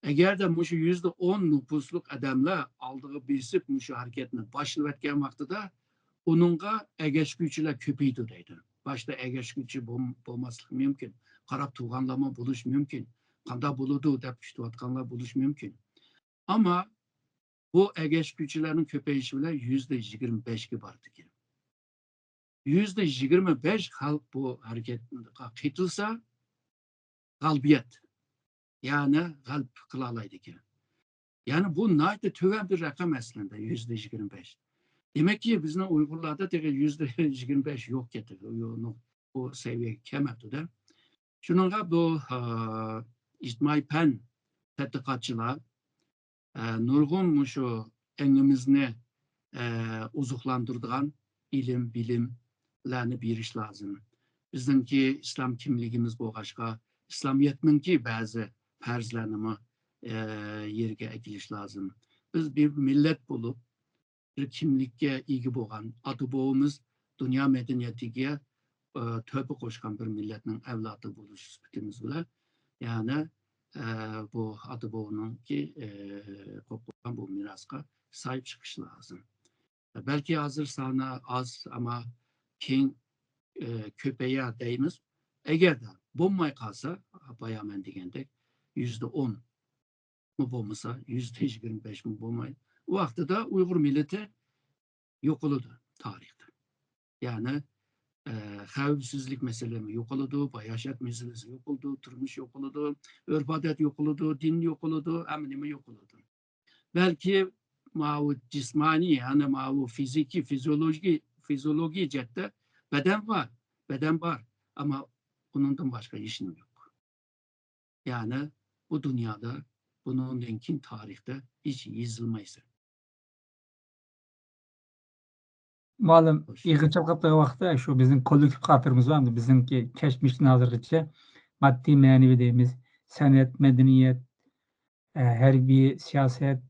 ئەگەردە مۇشۇ يۈزدە ئون نوپۇسلۇق ئادەملەر ئالدىغا بېسىپ مۇشۇ ھەرىكەتنى باشلىۋەتكەن ۋاقتىدا ئۇنىڭغا ئەگەشكۈچىلەر كۆپىيىدۇ دەيدۇ. باشتا ئەگەشكۈچى بولم-، بولماسلىقى مۇمكىن. قاراپ تۇرغانلارمۇ بولۇشى مۇمكىن. قانداق بولىدۇ دەپ كۈتۈۋاتقانلار بولۇشى مۇمكىن. ئەمما بۇ ئەگەشكۈچىلەرنىڭ كۆپىيىشى بىلەن يۈزدە يىگىرمە بەشكە بارىدىكەن. يۈزدە يىگىرمە بەش خەلق بۇ ھەرىكەتكە قېتىلسا، غالىبىيەت، يەنى غەلىبە قىلالايدىكەن. يەنى بۇ ناھايىتى تۆۋەن بىر رەقەم ئەسلىدە، يۈزدە يىگىرمە بەش. دېمەككى، بىزنىڭ ئۇيغۇرلاردا تېخى يۈزدە يىگىرمە بەش يوق تېخى، بۇ سەۋىيەگە كەلمەپتۇ-دە. شۇنىڭغا بۇ، ئىجتىمائىي پەن تەتقىقاتچىلار، ئە، نۇرغۇن مۇشۇ ئېڭىمىزنى، ئە، ئوزۇقلاندۇرىدىغان ئىلىم، بىلىملەرنى بېرىش لازىم. بىزنىڭكى ئىسلام كىملىكىمىز بولغاچقا، ئىسلامىيەتنىڭكى بەزى پەرزلەرنىمۇ، ئە، يېرىگە ئەكېلىش لازىم. بىز بىر مىللەت بولۇپ، بىر كىملىككە ئىگە بولغان، ئاتا-بوۋىمىز دۇنيا مەدەنىيىتىگە، ئە، تۆھپە قوشقان بىر مىللەتنىڭ ئەۋلادى بولۇش سۈپىتىمىز بىلەن، يەنى، ئە، بۇ ئاتا-بوۋىنىڭكى، ئە، قويۇپ قويغان بۇ مىراسقا ساھىب چىقىش لازىم. بەلكى ھازىر سانى ئاز، ئەمما كېيىن، ئە، كۆپەيەر دەيمىز. ئەگەردە بولماي قالسا، بايا مەن دېگەندەك، يۈزدە ئون بولمىسا، يۈزدە يىگىرمە بەشمۇ بولمايدۇ. ئۇ ۋاقتىدا ئۇيغۇر مىللىتى يوقىلىدۇ تارىختا. يەنى، ئە، خەۋپسىزلىك مەسىلىمۇ يوقىلىدۇ، باياشات مەسىلىسى يوقىلىدۇ، تۇرمۇش يوقىلىدۇ، ئۆرپ-ئادەت يوقىلىدۇ، دىن يوقىلىدۇ، ھەممە نېمە يوقىلىدۇ. بەلكى ماۋۇ جىسمانىي، يەنى ماۋۇ فىزىكىي، فىزىئولوگىي، فىزىئولوگىيە جەھەتتە بەدەن بار، بەدەن بار، ئەمما ئۇنىڭدىن باشقا ھېچ نېمە يوق. يەنى بۇ دۇنيادا بۇنىڭدىن كېيىن تارىختا ھېچ يېزىلمايسەن. مۇئەللىم، يىغىن چاقىرىپ تۇرغان ۋاقىتتا شۇ بىزنىڭ كوللېكتىپ خاتىرىمىز بار، بىزنىڭكى كەچمىشتىن ھازىرغىچە ماددىي، مەنىۋى دەيمىز، سەنئەت، مەدەنىيەت، ئە، ھەربىي، سىياسەت،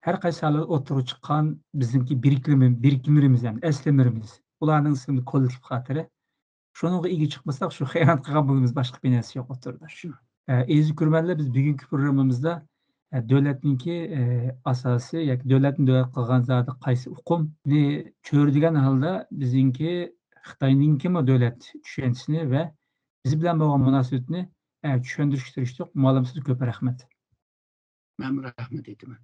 ھەر قايسى ساھەلەردە ئوتتۇرىغا چىققان بىزنىڭكى بىرىكمىمىز، بىرىكمىلىرىمىز، يەنى ئەسلىمىلىرىمىز. ئۇلارنىڭ ئىسمىدا كوللېكتىپ خاتىرە. شۇنىڭغا ئىگە چىقمىساق، شۇ خىيانەت قىلغان بولىمىز، باشقا بىر نەرسە يوق ئوتتۇرىدا. شۇ. ئە، ئەزىز كۆرۈرمەنلەر، بىز بۈگۈنكى پروگراممىمىزدا، ئە، دۆلەتنىڭكى، ئە، ئاساسى ياكى دۆلەتنى دۆلەت قىلغان زادى قايسى ئۇقۇمنى چۆرىدىگەن ھالدا بىزنىڭكى خىتاينىڭكىمۇ دۆلەت چۈشەنچىسىنى ۋە بىز بىلەن بولغان مۇناسىۋىتىنى، ئە، چۈشەندۈرۈشكە تىرىشتۇق. مۇئەللىم، سىزگە كۆپ رەھمەت. مەنمۇ رەھمەت ئېيتىمەن.